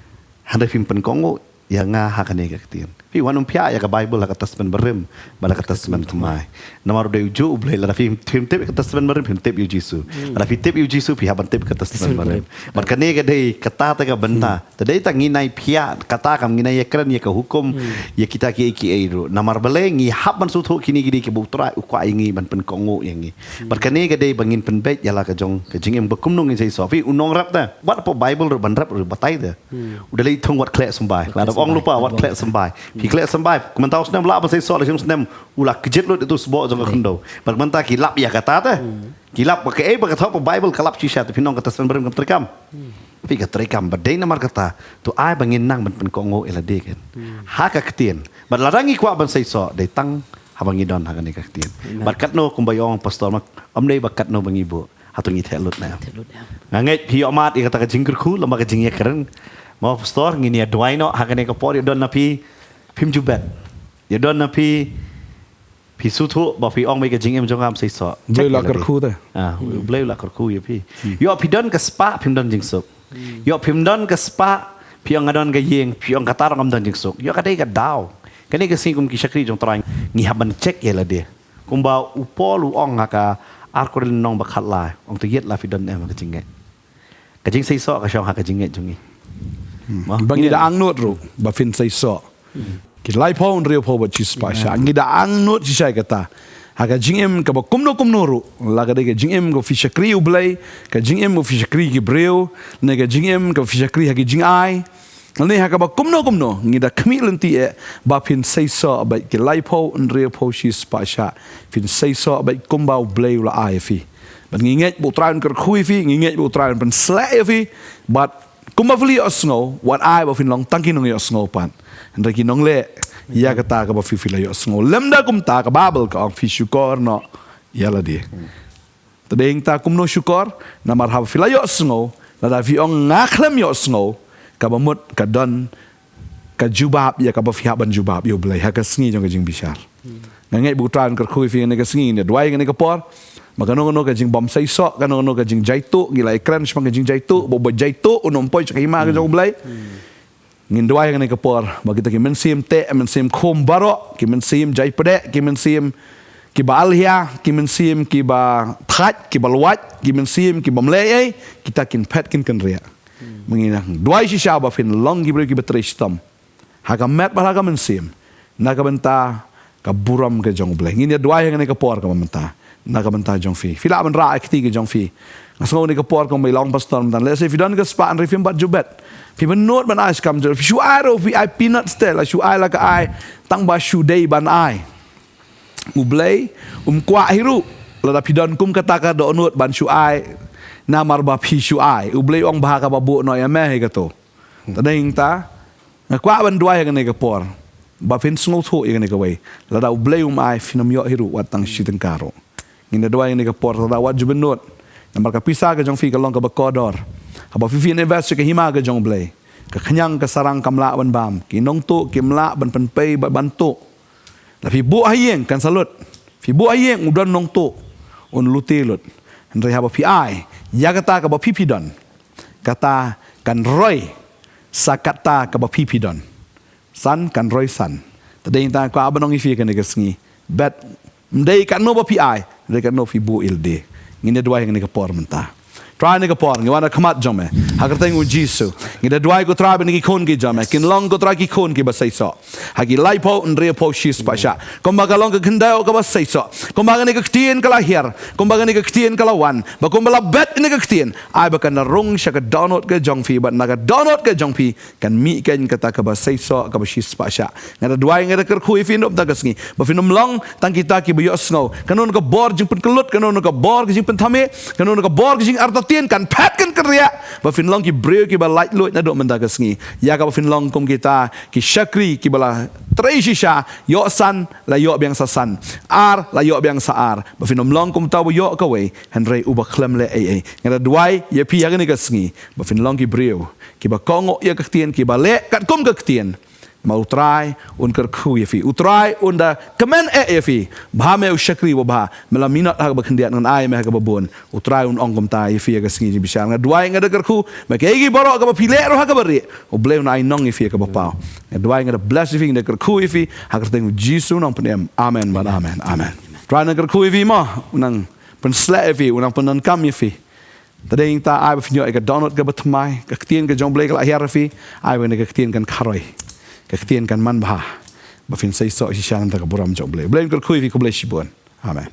Hynrei phim pynkohnguh ïa nga ha kane ka ktien. Phi wan ym phiah ïa ka Baibl ha ka Testament Barim bad ha ka Testament Thymmai. Namar u dei u juh U Blei lada phim, phim tip ïa ka Testament Barim phim tip ïa u Jisu. Hmm. Lada phi tip ïa u Jisu phi hap ban tip ïa ka Testament Barim. Testament Barim. Bad kane ka dei kata te ka bynta. Hmm. Te dei tang ngi nai phiah kata kam ngi nai ïakren ïa ka hukum, hmm, ïa kita kiei kiei ruh. Namar balei ngi hap ban sngewthuh kine ki dei kiba U Trai u kwah ïa ngi ban pynkohnguh ïa ngi. Hmm. Bad kane ka dei ba ngin pynbeit ïa la ka jong ka jingim ba kumno ngin sa ïasoh. Phi u nongrep te wat hapoh Baibl ruh ban rep ruh batai te. Hmm. U da leit thung wat khleh symbai. Wat khleh symbai. Lada ong lypa wat khleh symbai. Phi khleh symbai. Kumta u snem lah ban sa ïasoh la snem u la kjit lut ïa uto u sboh jong ka khyndew. Bad mynta ki lap ïa kata te. Hmm. Ki lap ba kaei ba ka thoh hapoh Baibl ka lap shisha te phin ong ka Testament Barim kam treikam. Hmm. Phi ka treikam ba dei namar kata to ai ba ngin nang ban pynkohnguh ïa lade kan. Hmm. Ha ka ktien. Bad lada ngi kwah ban sa ïasoh dei tang haba ngi don ha kane ka ktien. Amen. Bad katno kumba ïa ong pastor ma, ym dei ba katno ba ngi buh, hato ngi theh lut ne em. Theh lut ne em. Nga ngeit phi ïoh mad ïa kata ka jingkyrkhu lem bad ka jingïakren. Ma pastor, ngin ïa duwai noh ha kane ka por, ïoh don na phi phim ju bet. Ïoh don na phi, phi sngewthuh ba phi ong ba ka jingim jong nga ym seisoh. Blei la kyrkhu te. Ah, Blei la kyrkhu ïa phi. Ïoh phi don ka spah phim don jingsuk. Ïoh phim don ka spah, phi ong nga don ka ïing, phi ong kata ruh ngam don jingsuk. Ïoh ka dei ka daw. Kane ka sngi kum ki shakri jong Trai ngi hap ban check ïa lade. Kumba u Paul u ong ha ka ar Korinth lynnong ba khatlai, ong to ïeit la phi don em ha ka jingngeit. Ka jingseisoh ka shong ha ka jingngeit jong ngi. Ba ngi da angnud ruh ba phin seisoh. Ki laiphew, hynriewphew bad shispah shah. Ngi da angnud shisha ïa kata. Ha ka jingim kaba kumno kumno ruh, la ka dei ka jingim kaba phi shakri U Blei, ka jingim kaba phi shakri ki briew, ne ka jingim kaba phi shakri ha ki jingai, ne ha kaba kumno kumno, ngi da khmih lynti eh ba phin seisoh bad ki laiphew, hynriewphew, shispah shah. Phin seisoh bad kumba U Blei u la ai ïa phi. Bad ngi ngeit ba U Trai un kyrkhu ïa phi, ngi ngeit ba U Trai un pynshlur ïa phi. Bad kumba phi la ïohsngew, wat ai ba phin long tang ki nongïohsngew pat, hynrei ki nongleh ïa kata kaba phi, phi la ïohsngew. Lymda kumta ka Baibl ka ong phi shukor noh ïa lade. Te dei hangta kumno shukor, namar haba phi la ïohsngew, lada phi ong nga khlem ïohsngew, kaba mut ka don ka jubab ïa kaba phi hap ban jubab ïa U Blei ha ka sngi jong ka jingbishar. Nga ngeit ba U Trai un kyrkhu ïa phi ha kane ka sngi, ngin ïa duwai ha kane ka por ba kano kano ka jingbymseisoh, kano kano ka jingjaituh, ngi la ïakren shaphang ka jingjaituh, ba uba jaituh un ym poi sha ka hima ka jong U Blei. Ngin duwai ha kane ka por ba kita ki mynsiem teh, mynsiem khum baroh, ki mynsiem jaipdeh, ki mynsiem kiba alhia, ki mynsiem kiba thait, kiba lwait, ki mynsiem ki bym leh ei ei, kita kin phet kin kynriah. Ngi nang duwai shisha ba phin long ki briew kiba trei shitom ha ka met bad ha ka mynsiem, na ka bynta ka burom ka jong U Blei. Ngin ïa duwai ha kane ka por kaba mynta na ka bynta jong phi. Phi lah ban rah ïa ka kti ka jong phi. Nga sngew kane ka por kumba i la ong pastor mynta, lehse phi don ka spah hynrei phim pat ju bet, phim pat nud ban ai sha kam jong, phi shu ai ruh, phi ai peanuts te, la shu ai, la ka ai tang ba shu dei ban ai. U Blei um kwah hi ruh lada phi don kum kata ka dohnud ban shu ai, namar ba phi shu ai. U Blei u ong ba ha kaba buh noh ïa me hi kato. Te dei hangta nga kwah ban duwai ha kane ka por ba phin sngewthuh ïa kane kawei, lada U Blei um ai, phin ym ïoh hi ruh wat tang shi tyngka ruh. Ngin ïa duwai ha kane ka por, lada wat ju pynnud, namar ka pisa ka jong phi ka long kaba kordor. Haba phi, phin invest sha ka hima ka jong U Blei, ka khñiang ka sarang kam lah ban bam, ki nongtuh kim lah ban pynpei bad ban tuh. Lada phi buh ha ïing kan sa lut. Phi buh ha ïing, u don nongtuh un lute lut. Hynrei haba phi ai ïa kata kaba phi, phi don, kata kan roi sa kata kaba phi, phi don. San kan roi san. Te dei hangta nga kwah ban ong ïa phi ha kane ka sngi, bet ym dei katno ba phi ai, hynrei katno phi buh ïa lade. Ngin ïa duwai ha kane ka por mynta. Trai, ha kane ka por ngi wan ha khmat jong me ha ka kyrteng U Jisu. Ngi da duwai, ko Trai, ba kine ki khun ki jong me kin long, ko Trai, ki khun kiba seisoh ha ki laiphew, hynriewphew, shispah shah, kumba ka long ka khyndew kaba seisoh. Kumba kane ka ktien ka la hiar, kumba kane ka ktien ka la wan, ba kumba la bet ïa kane ka ktien, ai ba kan da rung sha ka dohnud ka jong phi, bad na ka dohnud ka jong phi kan mih keiñ kata kaba seisoh, kaba shispah shah. Nga da duwai, nga da kyrkhu ïa phi na ka bynta ka sngi ba phin ym long tang kita kiba ïohsngew. Kano kano ka bor jingpynkyllut, kano kano ka bor ka jingpynthame, kano kano ka bor ka jingartatien kan phet kan kynriah, ba phin long ki briew kiba laitluid naduh mynta ka sngi, ïa kaba phin long kum kita ki shakri kiba la trei shisha, ïoh san la ïoh biang sa san, ar la ïoh biang sa ar, ba phin ym long kum uta uba ïoh kawei hynrei uba khlem leh ei ei. Nga da duwai ïa phi ha kane ka sngi ba phin long ki briew kiba kohnguh ïa ka ktien, kiba leh katkum ka ktien. Ma U Trai un kyrkhu ïa phi. U Trai un da kmen eh ïa phi. Bha me u shakri uba bha. Me la minot ha kaba khyndiat, ngan ai me ha kaba bun. U Trai un ong kumta ïa phi ha ka sngi jingbishar. Nga duwai, nga da kyrkhu ba kiei kiei baroh kaba phi leh ruh ha kaba rieh, U Blei un ai nong ïa phi ha kaba paw. Nga duwai, nga da bless ïa phi, nga da kyrkhu ïa phi ha ka kyrteng U Jisu Nongpynim. Amen bad amen. Amen. Trai un nang kyrkhu ïa phi mo, un nang pynshlur ïa phi, un nang pyndonkam ïa phi. Te dei hangta ai ba phin ïoh ïa ka dohnud kaba thymmai, ka ktien ka jong U Blei ka la hiar ïa phi, ai ba kane ka ktien kan kharoi, ka ktien kan manbha, ba phin seisoh shisha na ka bynta ka burom jong U Blei. U Blei un kyrkhu ïa phi, khublei shibun. Amen.